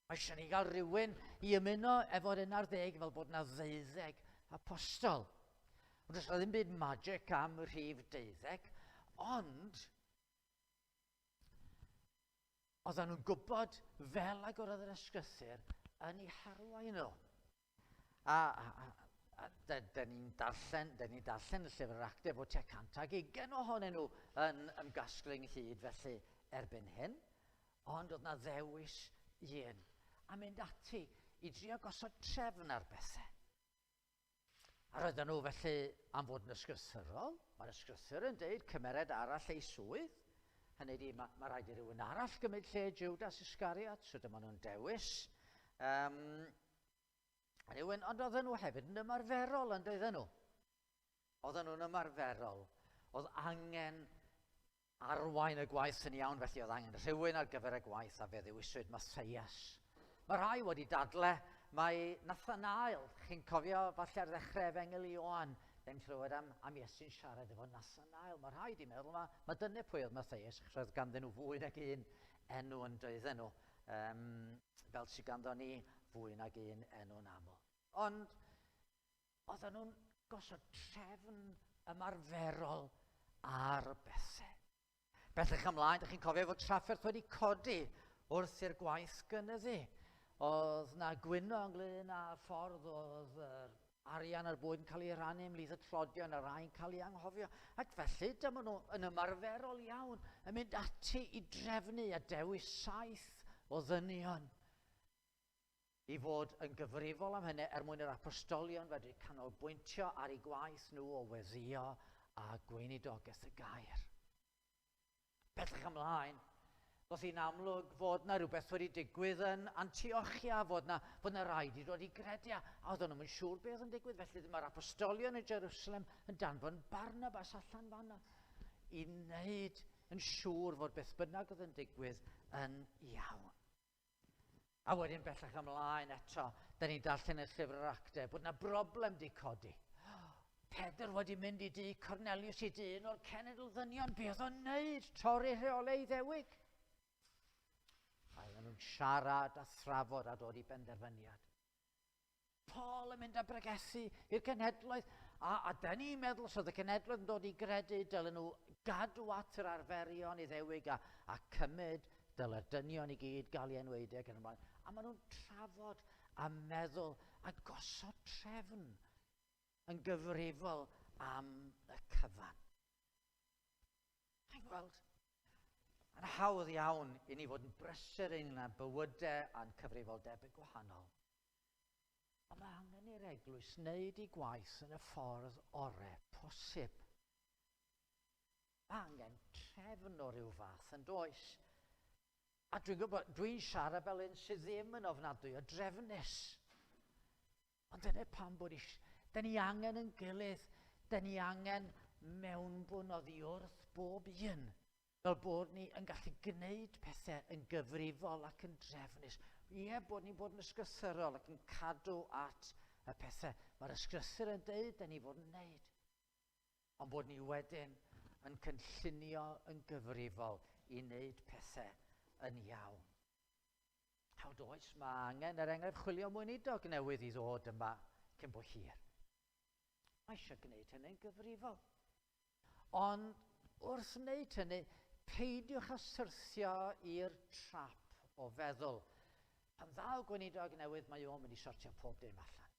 Mae eisiau ni gael rhywun i ymuno efo'r un ar ddeg fel bod yna ddeuddeg apostol. Ond does yna ddim byd magic am rhif deuddeg, ond oedden nhw'n gwybod fel ag oedd yr ysgrythur yn eu harwain nhw. A, a, a, a da ni'n darllen, da ni'n darllen y llyfr yr actau fod tua 120 ohonyn nhw yn ymgasglu ynghyd felly erbyn hyn. Ond oedd na ddewis un, a mynd ati i drio gosod trefn ar bethau. A roedden nhw felly am fod yn ysgrythurol. Mae'r ysgrythur yn deud cymered arall ei swydd. Hynny ydi, mae, mae rhaid i rywun arall gymryd lle Judas Iscariot, so dyma nhw'n dewis. Um, rhywun, ond oedden nhw hefyd yn ymarferol, yn doedden nhw? Oedden nhw'n ymarferol. Oedd angen arwain y gwaith yn iawn, felly oedd angen rhywun ar gyfer y gwaith a fe ddewiswyd Mathias. Mae rhai wedi dadle mae Nathanael, chi'n cofio falle ar ddechrau Efengyl Ioan, da ni'n clywed am, am Iesu'n siarad efo Nathanael. Mae rhai wedi meddwl, mae, mae dyna pwy oedd Mathias, achos oedd ganddyn nhw fwy nag un enw yn doedden nhw, um, fel sydd ganddo ni fwy nag un enw'n aml. Ond oedden nhw'n gosod trefn ymarferol ar bethau. Bellach ymlaen, ydych chi'n cofio fod trafferth wedi codi wrth i'r gwaith gynyddu. Oedd na gwyno ynglyn â ffordd oedd yr arian a'r bwyd yn cael ei rannu ymhlith y tlodion a rhai'n cael ei anghofio. Ac felly dyma nhw yn ymarferol iawn yn mynd ati i drefnu a dewis saith o ddynion i fod yn gyfrifol am hynny er mwyn yr apostolion fedru canolbwyntio ar eu gwaith nhw o weddïo a gweinidogaeth y gair. Bellach ymlaen, ddoth hi'n amlwg fod na rhywbeth wedi digwydd yn Antiochia, fod na, fod na rai wedi dod i gredu, a oedden nhw'n siŵr beth yn digwydd, felly dyma'r apostolion yn Jerusalem yn danfon Barnabas allan fanna i wneud yn siŵr fod beth bynnag oedd yn digwydd yn iawn. A wedyn bellach ymlaen eto, da ni'n darllen y llyfr yr actau, bod na broblem di codi. Pedr wedi mynd i dŷ Cornelius i dyn o'r cenedl ddynion, be oedd o'n neud? Torri rheolau Iddewig. A oedden nhw'n siarad a thrafod a dod i benderfyniad. Paul yn mynd a bregethu i'r cenhedloedd, a, a da ni'n meddwl os oedd y cenhedloedd yn dod i gredu, dylen nhw gadw at yr arferion Iddewig a, a cymryd dyle'r dynion i gyd gael ei enwaedu ac yn ymlaen. A maen nhw'n trafod a meddwl a gosod trefn yn gyfrifol am y cyfan. Chi'n gweld? Yn hawdd iawn i ni fod yn brysur ein bywydau a'n cyfrifoldebau gwahanol. Ond mae angen i'r eglwys wneud ei gwaith yn y ffordd orau posib. Mae angen trefn o ryw fath yn does. A dwi'n gwybod, dwi'n siarad fel un sydd ddim yn ofnadwy o drefnus. Ond dyna pam bod eisiau... Da ni angen yn gilydd, da ni angen mewnbwn oddi wrth bob un, fel bod ni yn gallu gwneud pethau yn gyfrifol ac yn drefnus. Ie, bod ni'n bod yn ysgrythurol ac yn cadw at y pethau mae'r ysgrythur yn deud da ni fod yn wneud. Ond bod ni wedyn yn cynllunio yn gyfrifol i wneud pethau yn iawn. Hawdd oes, mae angen er enghraifft chwilio mwynidog newydd i ddod yma cyn bo hir. Mae eisiau gwneud hynny'n gyfrifol. Ond wrth wneud hynny, peidiwch â syrthio i'r trap o feddwl. Pan ddaw gweinidog newydd, mae o'n mynd i sortio pob dim allan.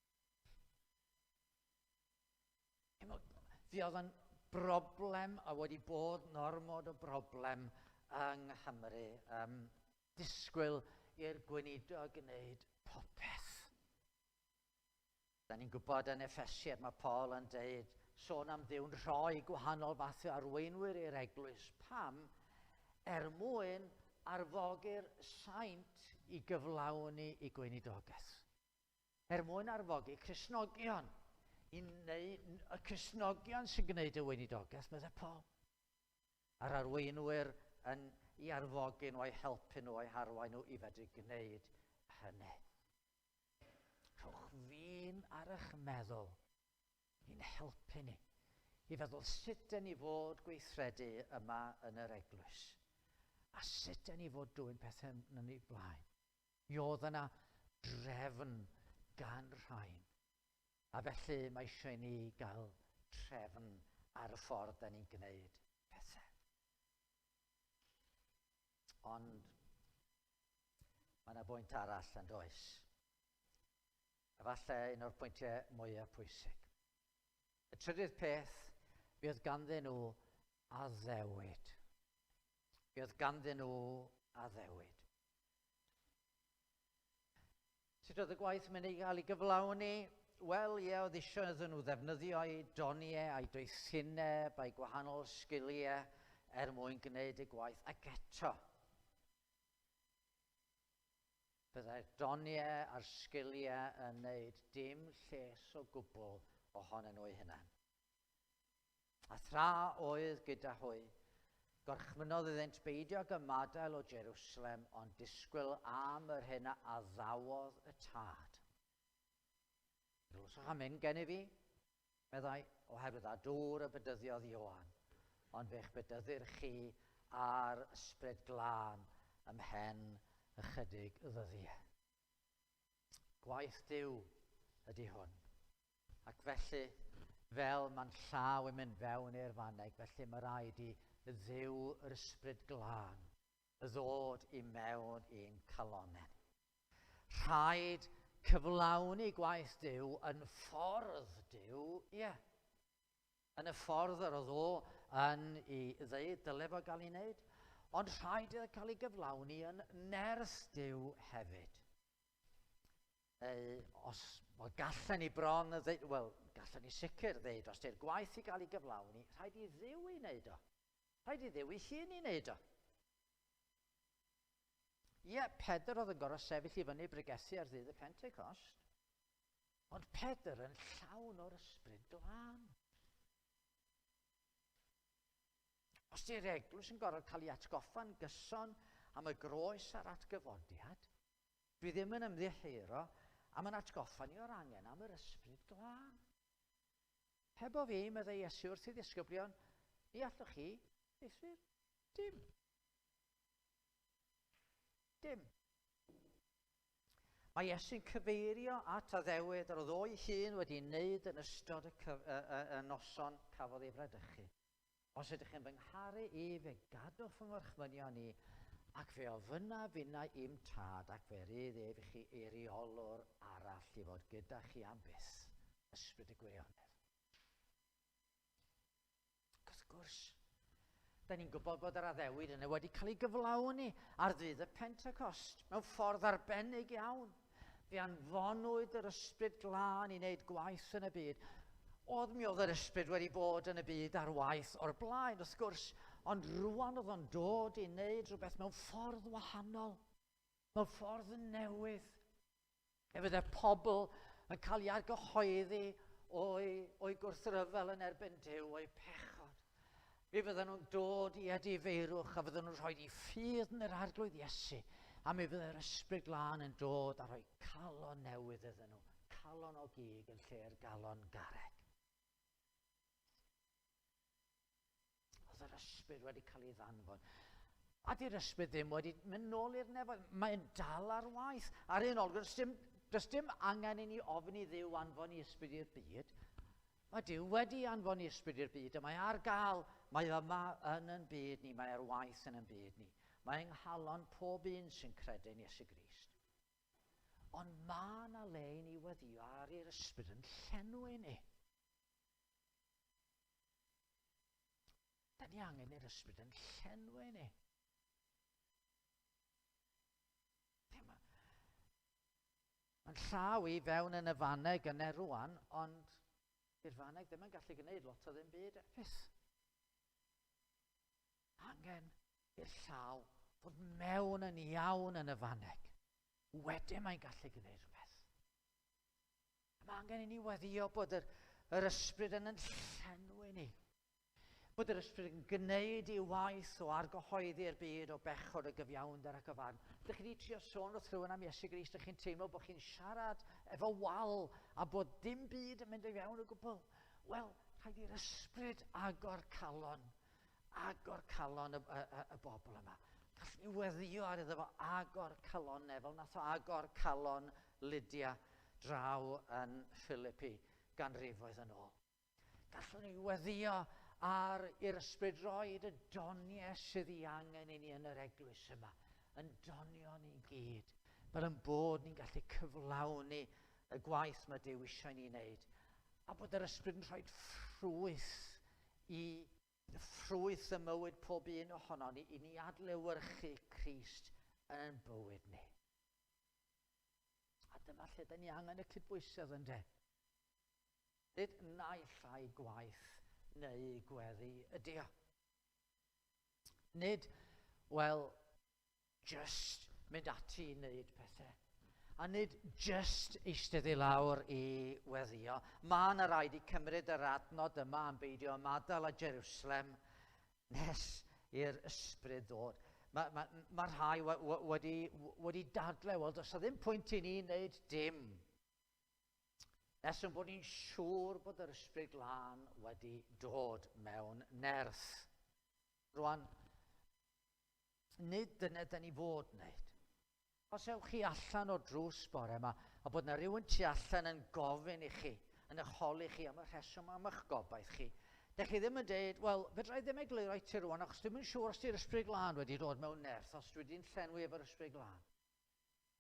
Fi oedd yn broblem a wedi bod yn ormod o broblem yng Nghymru. Um, disgwyl i'r gweinidog gwneud popeth. Da ni'n gwybod yn Effesiad mae Paul yn deud sôn am Dduw'n rhoi gwahanol fathau arweinwyr i'r eglwys. Pam? Er mwyn arfogi'r saint i gyflawni i gweinidogaeth. Er mwyn arfogi Cristnogion. I neu, y Cristnogion sy'n gwneud y weinidogaeth, meddai Paul. A'r arweinwyr yn i arfogi nhw, a'i helpu nhw, a'i harwain nhw i fedru gwneud hynny. Rhowch fin ar eich meddwl i'n helpu ni i feddwl sut dyn ni fod gweithredu yma yn yr eglwys a sut dyn ni fod dwyn pethau yn ei blaen. Mi oedd yna drefn gan rhain. A felly mae eisiau ni gael trefn ar y ffordd da ni'n gwneud pethau. Ond mae yna bwynt arall yn does. Efallai un o'r pwyntiau mwyaf pwysig. Y trydydd peth, mi oedd ganddyn nhw addewid. Mi oedd ganddyn nhw addewid. Sut oedd y gwaith yn mynd i gael ei gyflawni? Wel, ie, oedd eisiau iddyn nhw ddefnyddio eu doniau a'i doethineb a'i gwahanol sgiliau er mwyn gwneud y gwaith. Ac eto, byddai'r doniau a'r sgiliau yn wneud dim lles o gwbl ohonyn nhw eu hunain. A thra oedd gyda hwy, Gorchmynnodd iddynt beidio ag ymadael o Jerusalem, ond disgwyl am yr hyn a addawodd y Tad. Glywsoch am hyn gennyf fi, meddai, oherwydd â dŵr y bedyddiodd Ioan, ond fe'ch bedyddir chi â'r Ysbryd Glân ymhen ychydig ddyddiau. Gwaith Duw ydy hwn. Ac felly, fel mae'n llaw yn mynd fewn i'r faneg, felly mae rhaid i Dduw yr Ysbryd Glân ddod i mewn i'n calonnau. Rhaid cyflawni gwaith Duw yn ffordd Duw, ie. Yeah. Yn y ffordd yr oedd o yn ei ddeud dyle fo gael ei wneud, ond rhaid iddo cael ei gyflawni yn nerth Duw hefyd. Neu os, wel, gallen ni bron ddeud, wel, gallen ni sicr ddeud, os di'r gwaith i gael ei gyflawni, rhaid i Dduw ei wneud o. Rhaid i Dduw ei hun ei wneud o. Ie, Pedr oedd yn gorfod sefyll i fyny bregethu ar ddydd y Pentecost, ond Pedr yn llawn o'r Ysbryd Glân. Os di'r eglwys yn gorfod cael ei atgoffa'n gyson am y groes a'r atgyfodiad, Dwi ddim yn ymddiheuro am yn atgoffa ni o'r angen am yr Ysbryd Glân. Hebo fi, meddai Iesu wrth ei ddisgyblion, ni allwch chi wneuthur dim. Dim. Mae Iesu'n cyfeirio at addewid yr oedd o'i hun wedi wneud yn ystod y, cyf, y, y, y noson cafodd ei fradychu. Os ydych yn fy ngharu i, fe gadwch fy ngorchmynion i, ac fe ofynnaf finnau i'm tad, ac fe rydd ef i chi eiriolwr arall i fod gyda chi am byth, Ysbryd y gwirionedd. Ac wrth gwrs, da ni'n gwybod bod yr addewid yna wedi cael ei gyflawni ar ddydd y Pentecost mewn ffordd arbennig iawn. Fe anfonwyd yr Ysbryd Glân i wneud gwaith yn y byd. Oedd mi oedd yr Ysbryd wedi bod yn y byd ar waith o'r blaen, wrth gwrs, ond rwan oedd o'n dod i wneud rhywbeth mewn ffordd wahanol, mewn ffordd newydd. E fydde pobl yn cael ei argyhoeddi o'i, o'i gwrthryfel yn erbyn Duw, o'i pechod. Mi fydden nhw'n dod i edifeirwch a fydden nhw'n rhoi i ffydd yn yr Arglwydd Iesu. A mi fydde'r Ysbryd Glân yn dod a rhoi calon newydd iddyn nhw, calon o gig yn lle'r galon garreg. Oedd yr ysbryd wedi cael ei ddanfon. A di'r ysbryd ddim wedi mynd nôl i'r nefoedd. Mae'n dal ar waith. Ar un olwg, does dim, does dim angen i ni ofyn i Dduw anfon i ysbryd i'r byd. Mae Duw wedi anfon i ysbryd i'r byd, a mae ar gael, mae yma yn yn byd ni, mae ar waith yn yn byd ni. Mae yng nghalon pob un sy'n credu yn Iesu Grist. Ond mae yna le i ni weddio ar i'r ysbryd yn llenwi ni. Da ni angen i'r ysbryd yn llenwi ni. Mae'n llaw i fewn yn y faneg yn rwan, ond i'r faneg ddim yn gallu gwneud lot o ddim byd fyth. Angen i'r llaw fod mewn yn iawn yn y faneg. Wedyn mae'n gallu gwneud rhywbeth. Mae angen i ni weddio bod yr, yr ysbryd yn yn llenwi ni. Bod yr ysbryd yn gwneud ei waith o argyhoeddi'r byd o bechod o gyfiawnder ac o farn. Dych chi wedi trio sôn wrth rhywun am Iesu Grist, dych chi'n teimlo bod chi'n siarad efo wal a bod dim byd yn mynd i fewn o gwbl. Wel, rhaid i'r ysbryd agor calon, agor calon y, y, y, y bobl yma. Gallwn ni weddio ar iddo fo agor calonau, fel nath o agor calon Lydia draw yn Philippi ganrifoedd yn ôl. Gallwn ni weddio ar i'r ysbryd roed y doniau sydd ei angen i ni yn yr eglwys yma, yn donio ni gyd, fel yn bod ni'n gallu cyflawni y gwaith mae Duw eisiau ni wneud, a bod yr ysbryd yn rhoi ffrwyth i ffrwyth y mywyd pob un ohono ni i ni adlewyrchu Crist yn bywyd ni. A dyma lle da ni angen y cydbwysedd ynde. Nid naill ai gwaith neu gweddi ydy o. Nid, wel, just mynd ati i wneud pethau. A nid just eistedd i lawr i weddio. Mae yna raid i cymryd yr adnod yma am beidio ymadael â Jerusalem nes i'r ysbryd ddod. Mae, mae, mae rhai wedi, wedi dadle, wel, does ddim pwynt i ni wneud dim. Nes yn bod ni'n siŵr bod yr ysbryd glân wedi dod mewn nerth. Rwan, nid dyna da ni fod wneud. Os ewch chi allan o'r drws bore yma a bod yna rhywun tu allan yn gofyn i chi, yn eich holi chi am y rheswm am eich gobaith chi, Dych chi ddim yn deud, wel, fedra i ddim egluro i ti rwan, achos dwi'm yn siŵr os di'r ysbryd glân wedi dod mewn nerth, os dwi wedi'n llenwi efo'r ysbryd glân.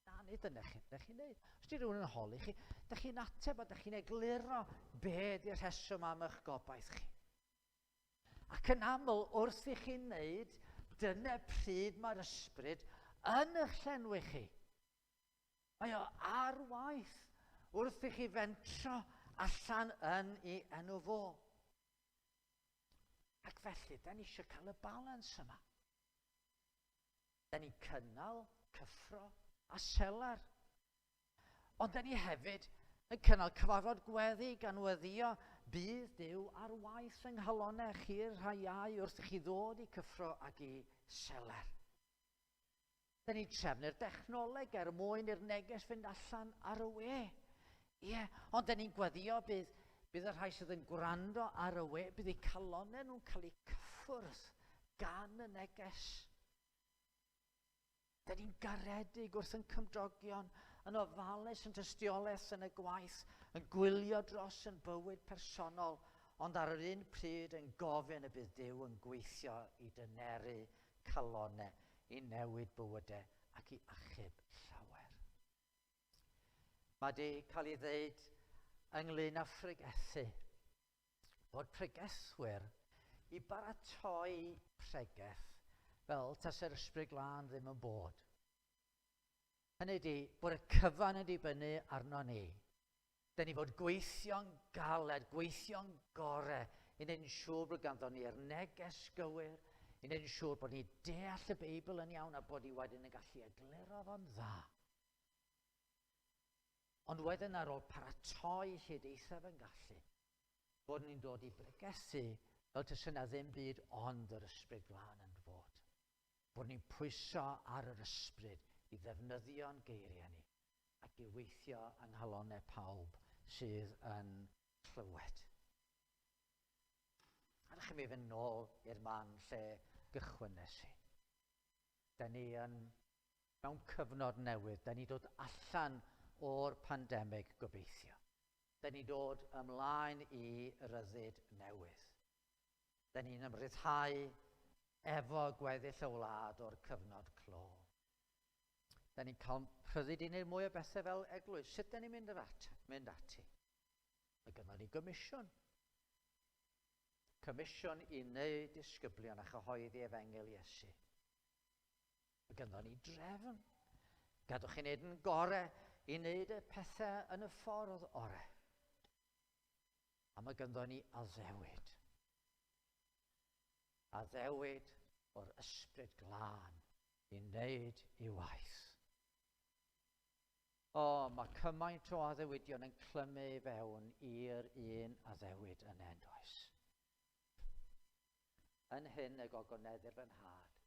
Na, nid dyna chi, dych chi'n neud. Os di rhywun yn holi chi, dych chi'n ateb a dych chi'n egluro be di'r rheswm am eich gobaith chi. Ac yn aml, wrth i chi wneud, dyna pryd mae'r ysbryd yn eich llenwi chi. Mae o ar waith wrth i chi fentro allan yn ei enw fo. Ac felly, da ni eisiau cael y balans yma. Da ni'n cynnal cyffro a selar. Ond da ni hefyd yn cynnal cyfarfod gweddi gan weddio bydd Duw ar waith yng nghalonau chi'r rhai iau wrth i chi ddod i cyffro ac i seler. Da ni'n trefnu'r dechnoleg er mwyn i'r neges fynd allan ar y we. Ie, ond da ni'n gweddio bydd, bydd y rhai sydd yn gwrando ar y we, bydd eu calonau nhw'n cael eu cyffwrdd gan y neges. Da ni'n garedig wrth yn cymdogion, yn ofalus yn tystiolaeth yn y gwaith, yn gwylio dros yn bywyd personol, ond ar yr un pryd yn gofyn y bydd Duw yn gweithio i dyneru calonau, i newid bywydau ac i achub llawer. Mae di cael ei ddeud ynglyn â phregethu, bod pregethwyr i baratoi pregeth fel tase'r ysbryd glân ddim yn bod. Hynny ydy, bod y cyfan yn dibynnu arno ni. Da ni fod gweithio'n galed, gweithio'n gore i wneud yn siŵr bod ganddo ni'r neges gywir, i wneud yn siŵr bod ni deall y Beibl yn iawn a bod ni wedyn yn gallu egluro fo'n dda. Ond wedyn ar ôl paratoi hyd eithaf yn gallu, bod ni'n dod i bregethu fel tysa yna ddim byd ond yr ysbryd glân yn fod. Bod ni'n pwyso ar yr ysbryd i ddefnyddio'n geiriau ni ac i weithio yng nghalonau pawb sydd yn clywed. A ydych chi'n mynd nôl i'r man lle gychwynnes i. Da ni yn mewn cyfnod newydd. Da ni dod allan o'r pandemig gobeithio. Da ni dod ymlaen i ryddid newydd. Da ni'n ymryddhau efo gweddill y wlad o'r cyfnod clo. Da ni'n cael rhyddid i wneud mwy o bethau fel eglwys. Sut da ni'n mynd, at, mynd ati? Mae gynnon ni gomisiwn. Comisiwn i wneud disgyblion a chyhoeddi efengyl Iesu. Mae gynnon ni drefn. Gadwch chi wneud yn gore i wneud y pethau yn y ffordd ore. A mae gynddon ni addewid. Addewid o'r ysbryd glân i wneud ei waith. O, mae cymaint o addewidion yn clymu i fewn i'r un addewid yn endoes. Yn hyn y gogoneddir fy nhad,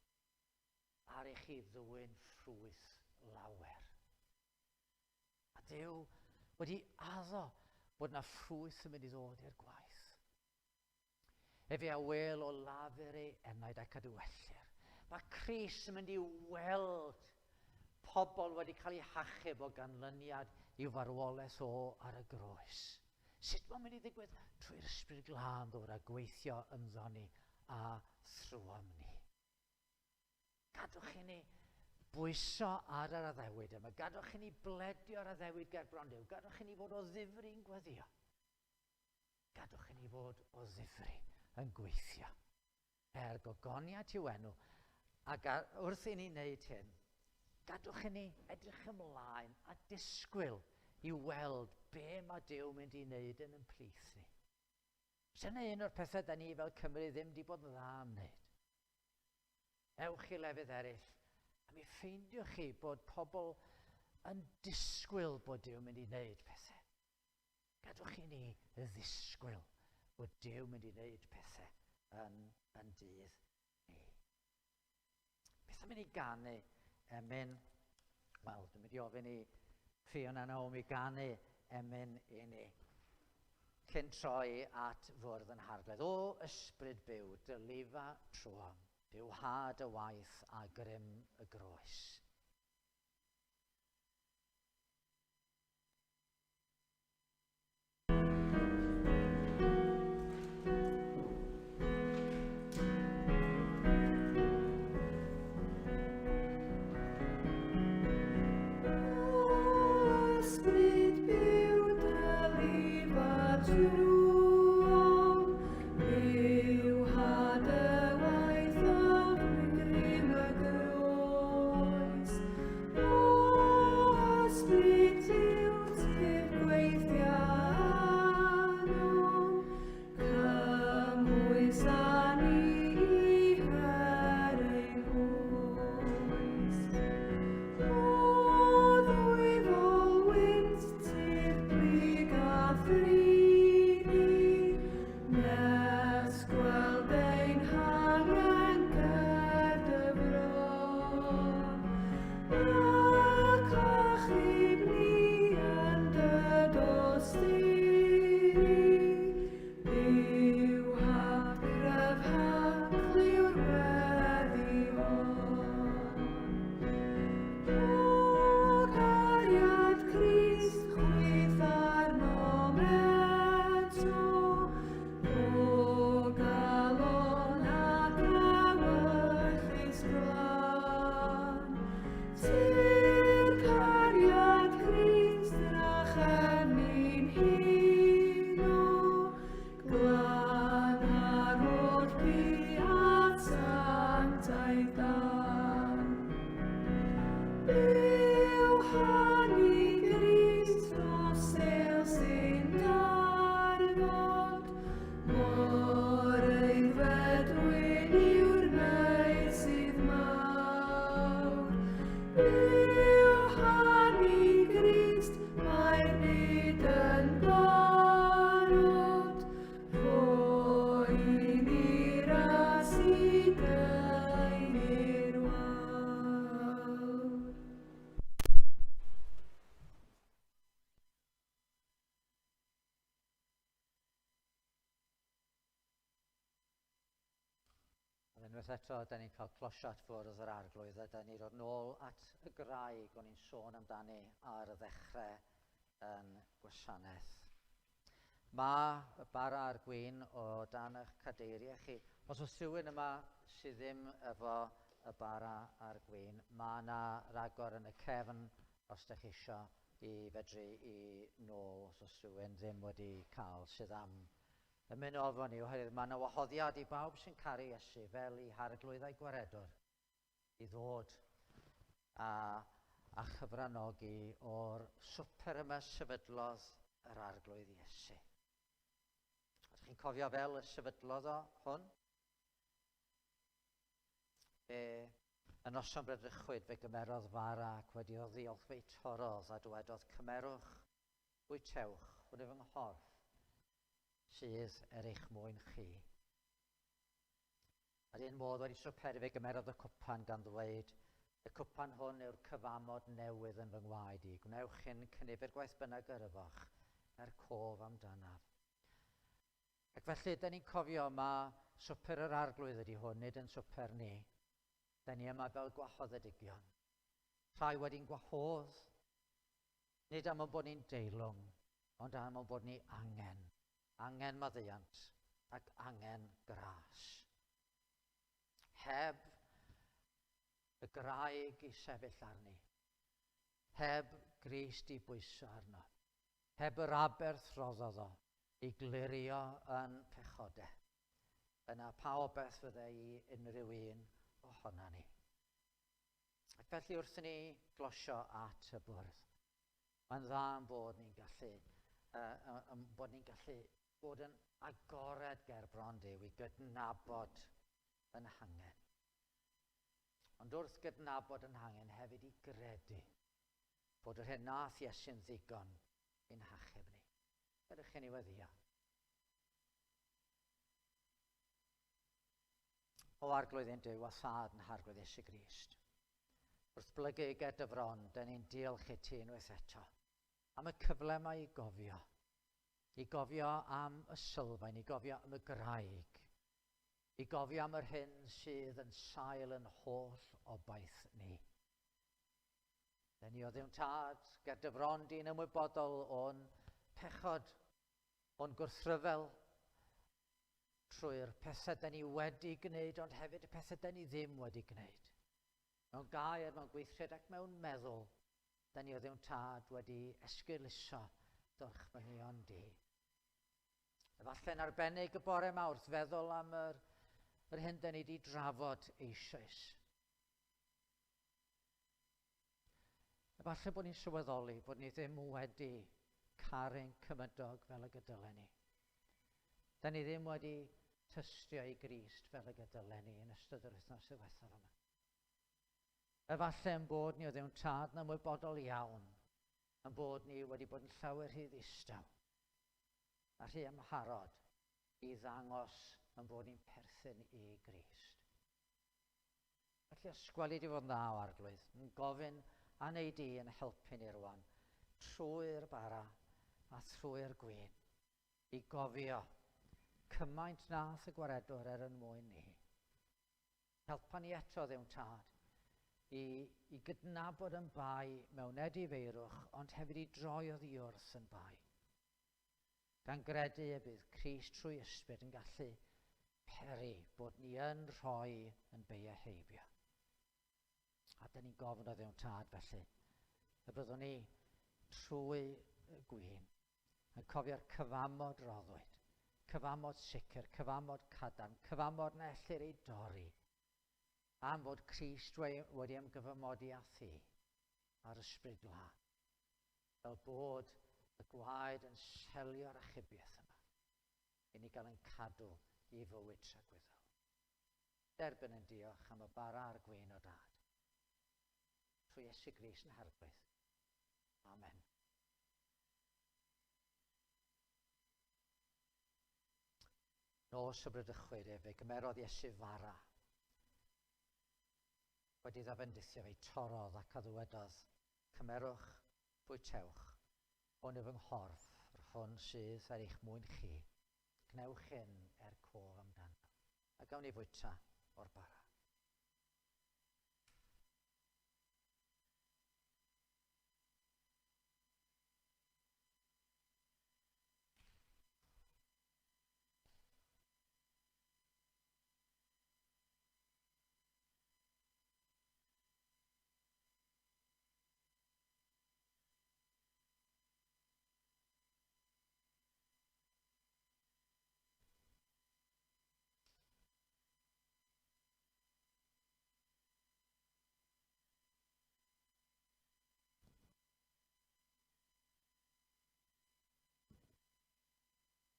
ar i chi ddwyn ffrwyth lawer. A Duw wedi addo bod na ffrwyth yn mynd i ddod i'r gwaith. Efe a wel o lafur ei enaid ac adwellir. Mae Crist yn mynd i weld pobl wedi cael eu hachub o ganlyniad i'w farwolaeth o ar y groes. Sut mae'n mynd i ddigwydd? Trwy'r Ysbryd Glân ddod a gweithio ynddo ni a thrwom ni. Gadwch i ni bwyso ar yr addewid yma. Gadwch i ni bledio'r addewid ger bron Duw. Gadwch i ni fod o ddifri'n gweddio. Gadwch i ni fod o ddifri yn gweithio. Er gogoniant i'w enw, ac wrth i ni wneud hyn, gadwch i ni edrych ymlaen a disgwyl i weld be mae Duw mynd i wneud yn yn plith ni. Dyna un o'r pethau da ni fel Cymru ddim wedi bod yn dda am wneud. Ewch i lefydd eraill, a mi ffeindiwch chi bod pobl yn disgwyl bod Duw mynd i wneud pethau. Gadwch i ni ddisgwyl bod Duw mynd i wneud pethau yn, yn dydd ni. Beth am i ni ganu emyn? Wel, dwi'n mynd i ofyn i Fiona Naomi ganu emyn i ni. Cyn troi at fwrdd yn hargledd. O ysbryd byw, dylifa trwom, byw had y waith a grym y groes. Unwaith eto, da ni'n cael closiad ffwrdd yr arglwydd a da ni'n dod nôl at y graig o'n i'n sôn amdani ar y ddechrau yn gwasanaeth. Mae y bara a'r gwin o dan eich cadeiriau chi. Os oes rhywun yma sydd ddim efo y bara a'r gwin, mae yna ragor yn y cefn os ydych chi isio i fedru i nôl os oes rhywun ddim wedi cael sydd am ymuno efo ni, oherwydd mae yna wahoddiad i bawb sy'n caru Iesu fel i harglwydd a'i gwaredwr i ddod a, a chyfranogi o'r swper yma sefydlodd yr arglwydd Iesu. Ydych chi'n cofio fel y sefydlodd o hwn? Fe, y noson bredrychwyd, fe gymerodd fara ac wedi o ddiolch fe'i torrodd a dywedodd, cymerwch, bwytewch, hwn yw fy nghorff, sydd er eich mwyn chi. A'r un modd wedi swperu fe gymerodd y cwpan gan ddweud, y cwpan hwn yw'r cyfamod newydd yn fy ngwaed i. Gwnewch hyn cynifer gwaith bynnag yr yfoch, er cof amdanaf. Ac felly, da ni'n cofio ma swper yr arglwydd ydy hwn, nid yn swper ni. Da ni yma fel gwahoddedigion. Rhai wedi'n gwahodd, nid am ein bod ni'n deilwng, ond am ein bod ni angen. Angen maddeuant ac angen gras. Heb y graig i sefyll arni. Heb Grist i bwyso arno. Heb yr aberth roddodd o i glirio yn pechodau. Yna pa obaith fydde i unrhyw un ohona ni. Ac felly wrth i ni glosio at y bwrdd, mae'n dda yn bod ni'n gallu, uh, bod ni'n gallu bod yn agored ger bron Duw i gydnabod yn hangen. Ond wrth gydnabod yn hangen hefyd i gredu bod yr hyn nath Iesu'n ddigon i'n hachub ni. Ydych chi'n ei weddio? O Arglwydd ein Duw a Thad yn Harglwydd Iesu Grist. Wrth blygu ger dy fron, dyn ni'n diolch i ti unwaith eto am y cyfle yma i gofio. I gofio am y sylfaen, i gofio am y graig, i gofio am yr hyn sydd yn sail yn holl obaith ni. Dyn ni o Dduw'n Tad, ger dy fron di'n ymwybodol o'n pechod, o'n gwrthryfel, trwy'r pethau da ni wedi gwneud, ond hefyd y pethau da ni ddim wedi gwneud. Mewn gair, mewn gweithred ac mewn meddwl, da ni o Dduw'n Tad wedi esgeuluso d'orchmynion di. Efallai'n arbennig y bore yma wrth feddwl am yr, yr hyn da ni wedi drafod eisoes. Efallai bod ni'n sylweddoli bod ni ddim wedi caru'n cymydog fel y gydylen ni. Da ni ddim wedi tystio i Grist fel y gydylen ni yn ystod yr wythnos ddiwethaf yma. Efallai yn bod ni o Dduw'n Tad yn ymwybodol iawn yn bod ni wedi bod yn llawer rhy ddistaw a rhy amharod i ddangos yn bod ni'n perthyn i Grist. Felly os gweli di fod yn dda o Arglwydd, yn gofyn a neu di yn helpu ni rwan, trwy'r bara a thrwy'r gwin, i gofio cymaint nath y gwaredwr er yn mwyn ni. Helpa ni eto, Dduw'n Tad, i, i gydnabod yn bai mewn edifeirwch, ond hefyd i droi oddi wrth yn bai. Gan gredu y bydd Crist trwy ysbryd yn gallu peri bod ni yn rhoi yn beia heibio. A dyn ni'n gofyn o Dduw'n Tad felly, y byddwn ni trwy y gwin yn cofio'r cyfamod roddwyd, cyfamod sicr, cyfamod cadarn, cyfamod na ellir ei dorri, am fod Crist wedi ymgyfamodi â thi a'r Ysbryd Glân, fel bod y gwaed yn selio'r achubiaeth yma, i ni gael yn cadw i fywyd tragwyddol. Derbyn yn diolch am y bara a'r gwin o Dad. Trwy Iesu Grist yn Harglwydd. Amen. Nos y bradychwyd ef, fe gymerodd Iesu fara. Wedi iddo fendithio fe'i torrodd ac a ddywedodd, Cymerwch, bwytewch, hwn yw fy nghorff, yr hwn sydd er eich mwyn chi. Gwnewch hyn er cof amdano. A gawn ni fwyta o'r bara.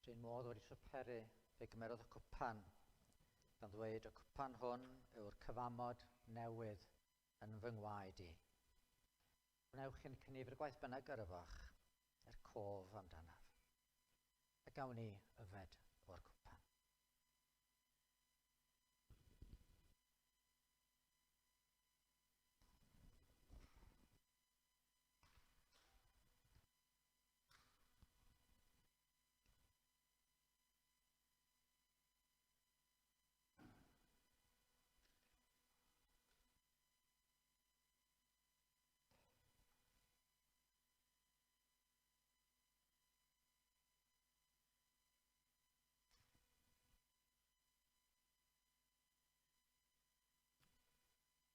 Rhyn modd wedi swperu, fe gymerodd y cwpan, gan ddweud, y cwpan hwn yw'r cyfamod newydd yn fy ngwaed i. Gwnewch chi'n cynnifr gwaith bynnag yr yfach, er cof amdanaf. A gawn ni yfed o'r cwpan.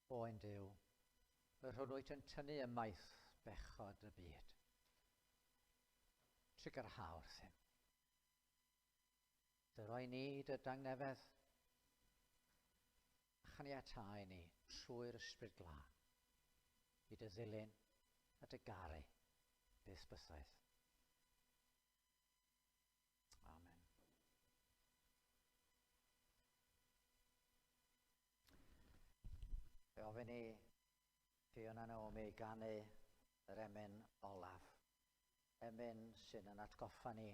O ein Duw, yr hwn wyt yn tynnu ymaith bechod y byd. Trugarha wrthym. Dy roi ni dy dangnefedd, a chaniatáu ni trwy'r Ysbryd Glân i dy ddilyn a dy garu byth bythoedd. Amen. Fe ofyn i Fiona Naomi ganu yr emyn olaf. Emyn sy'n yn atgoffa ni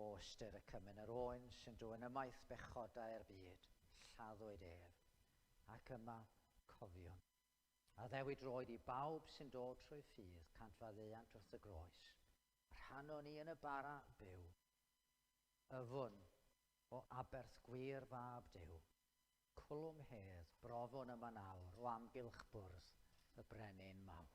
o ystyr y cymun, yr oen sy'n dwyn ymaith bechodau'r byd. lladdwyd ef, ac yma cofiwn. Addewid roed i bawb sy'n dod trwy ffydd cant faddeuant wrth y groes. Rhannwn ni yn y bara byw, yfwn o aberth gwir fab Duw. Cwlwm hedd, brofwn yma nawr o amgylch bwrdd y brenin mawr.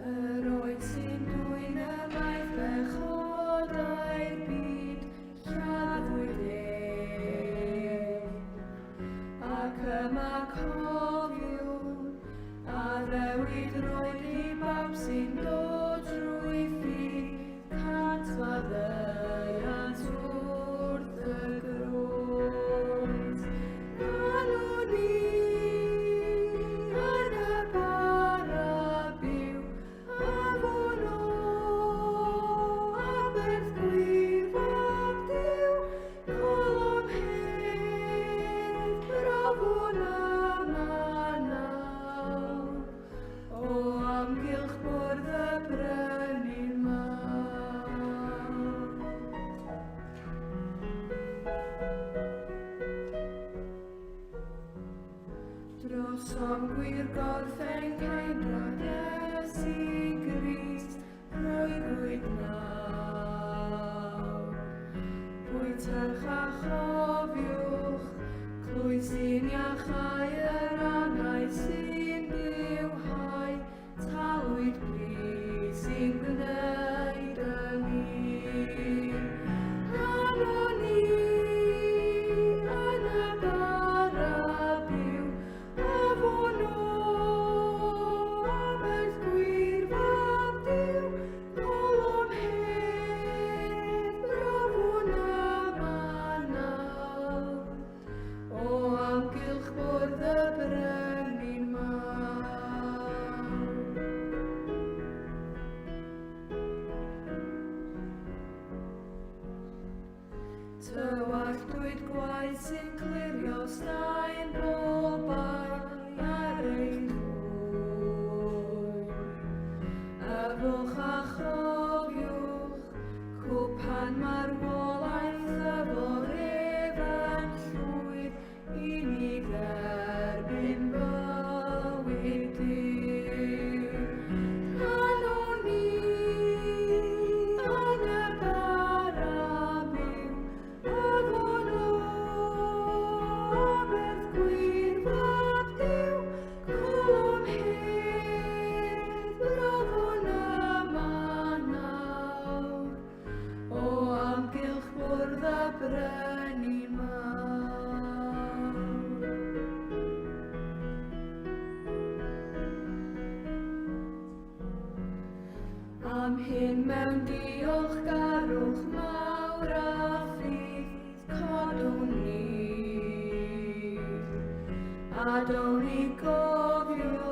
Yr oed sy'n dwyn ymaith bechodau'r byd, lladdwyd ef. Ac yma cofiwn, addewid roed i bawb sy'n dod trwy ffydd, cant faddeuant wrth y groes. Rhannwn ni yn y bara byw, afon o aberth gwir fab Duw, colom hedd, brofwn yma nawr, o amgylch bwrdd y brenin mawr. Drosom gwir gorff ein ceidwad Iesu Grist, rhwygwyd nawr. Bwytewch a chofiwch, clwy sy'n iachau yr angau sy'n bywhau, talwyd pris sy'n gwneud yn un. Rhannwn ni yn y bara byw, afon o aberth gwir fab Duw, colom hedd, brofwn yma nawr, o amgylch bwrdd y brenin mawr. Tywalltwyd gwaed sy'n clirio staen bob bai ar ein cwyn. Yfwch a chofiwch, cwpan marwolaeth yfodd ef yn llwyr i ni dderbyn bywyd Duw. Rhannwn ni yn y bara byw, afon o aberth gwir fab Duw, colom hedd, brofwn yma nawr, o amgylch bwrdd y brenin mawr. Am hyn mewn diolchgarwch mawr a ffydd codwn ni. A down i gofio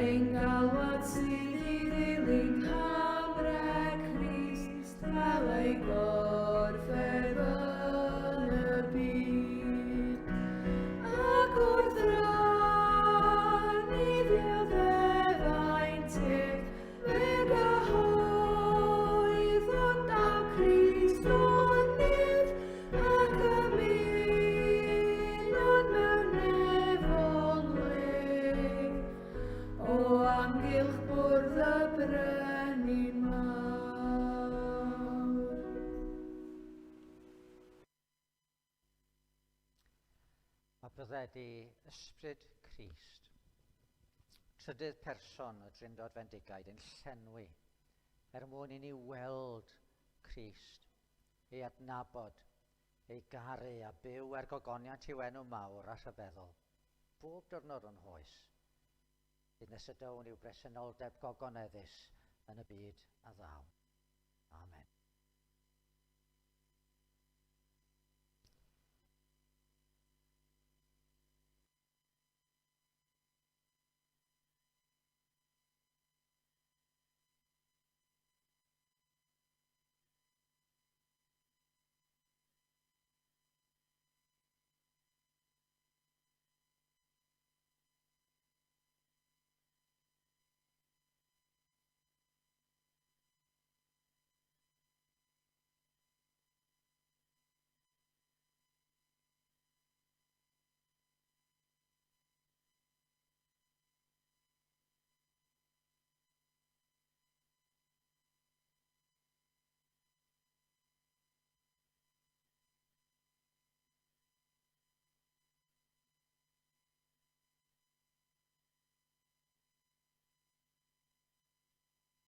ein galwad sydd i ddilyn camre Crist fel ei gorff ef yn y byd. Ac wrth rannu dioddefaint ef, fe gyhoeddwn daw Crist o'r nef, ac ymunon mewn nefol wledd, o amgylch bwrdd y brenin mawr. A bydded i ysbryd Crist, trydydd person y Drindod Fendigaid, yn llenwi er mwyn i ni weld Crist, ei adnabod, ei garu a byw er gogoniant i'w enw mawr a rhyfeddol, bob diwrnod o'n hoes, hyd nes y down i'w bresenoldeb gogoneddus yn y byd a ddaw.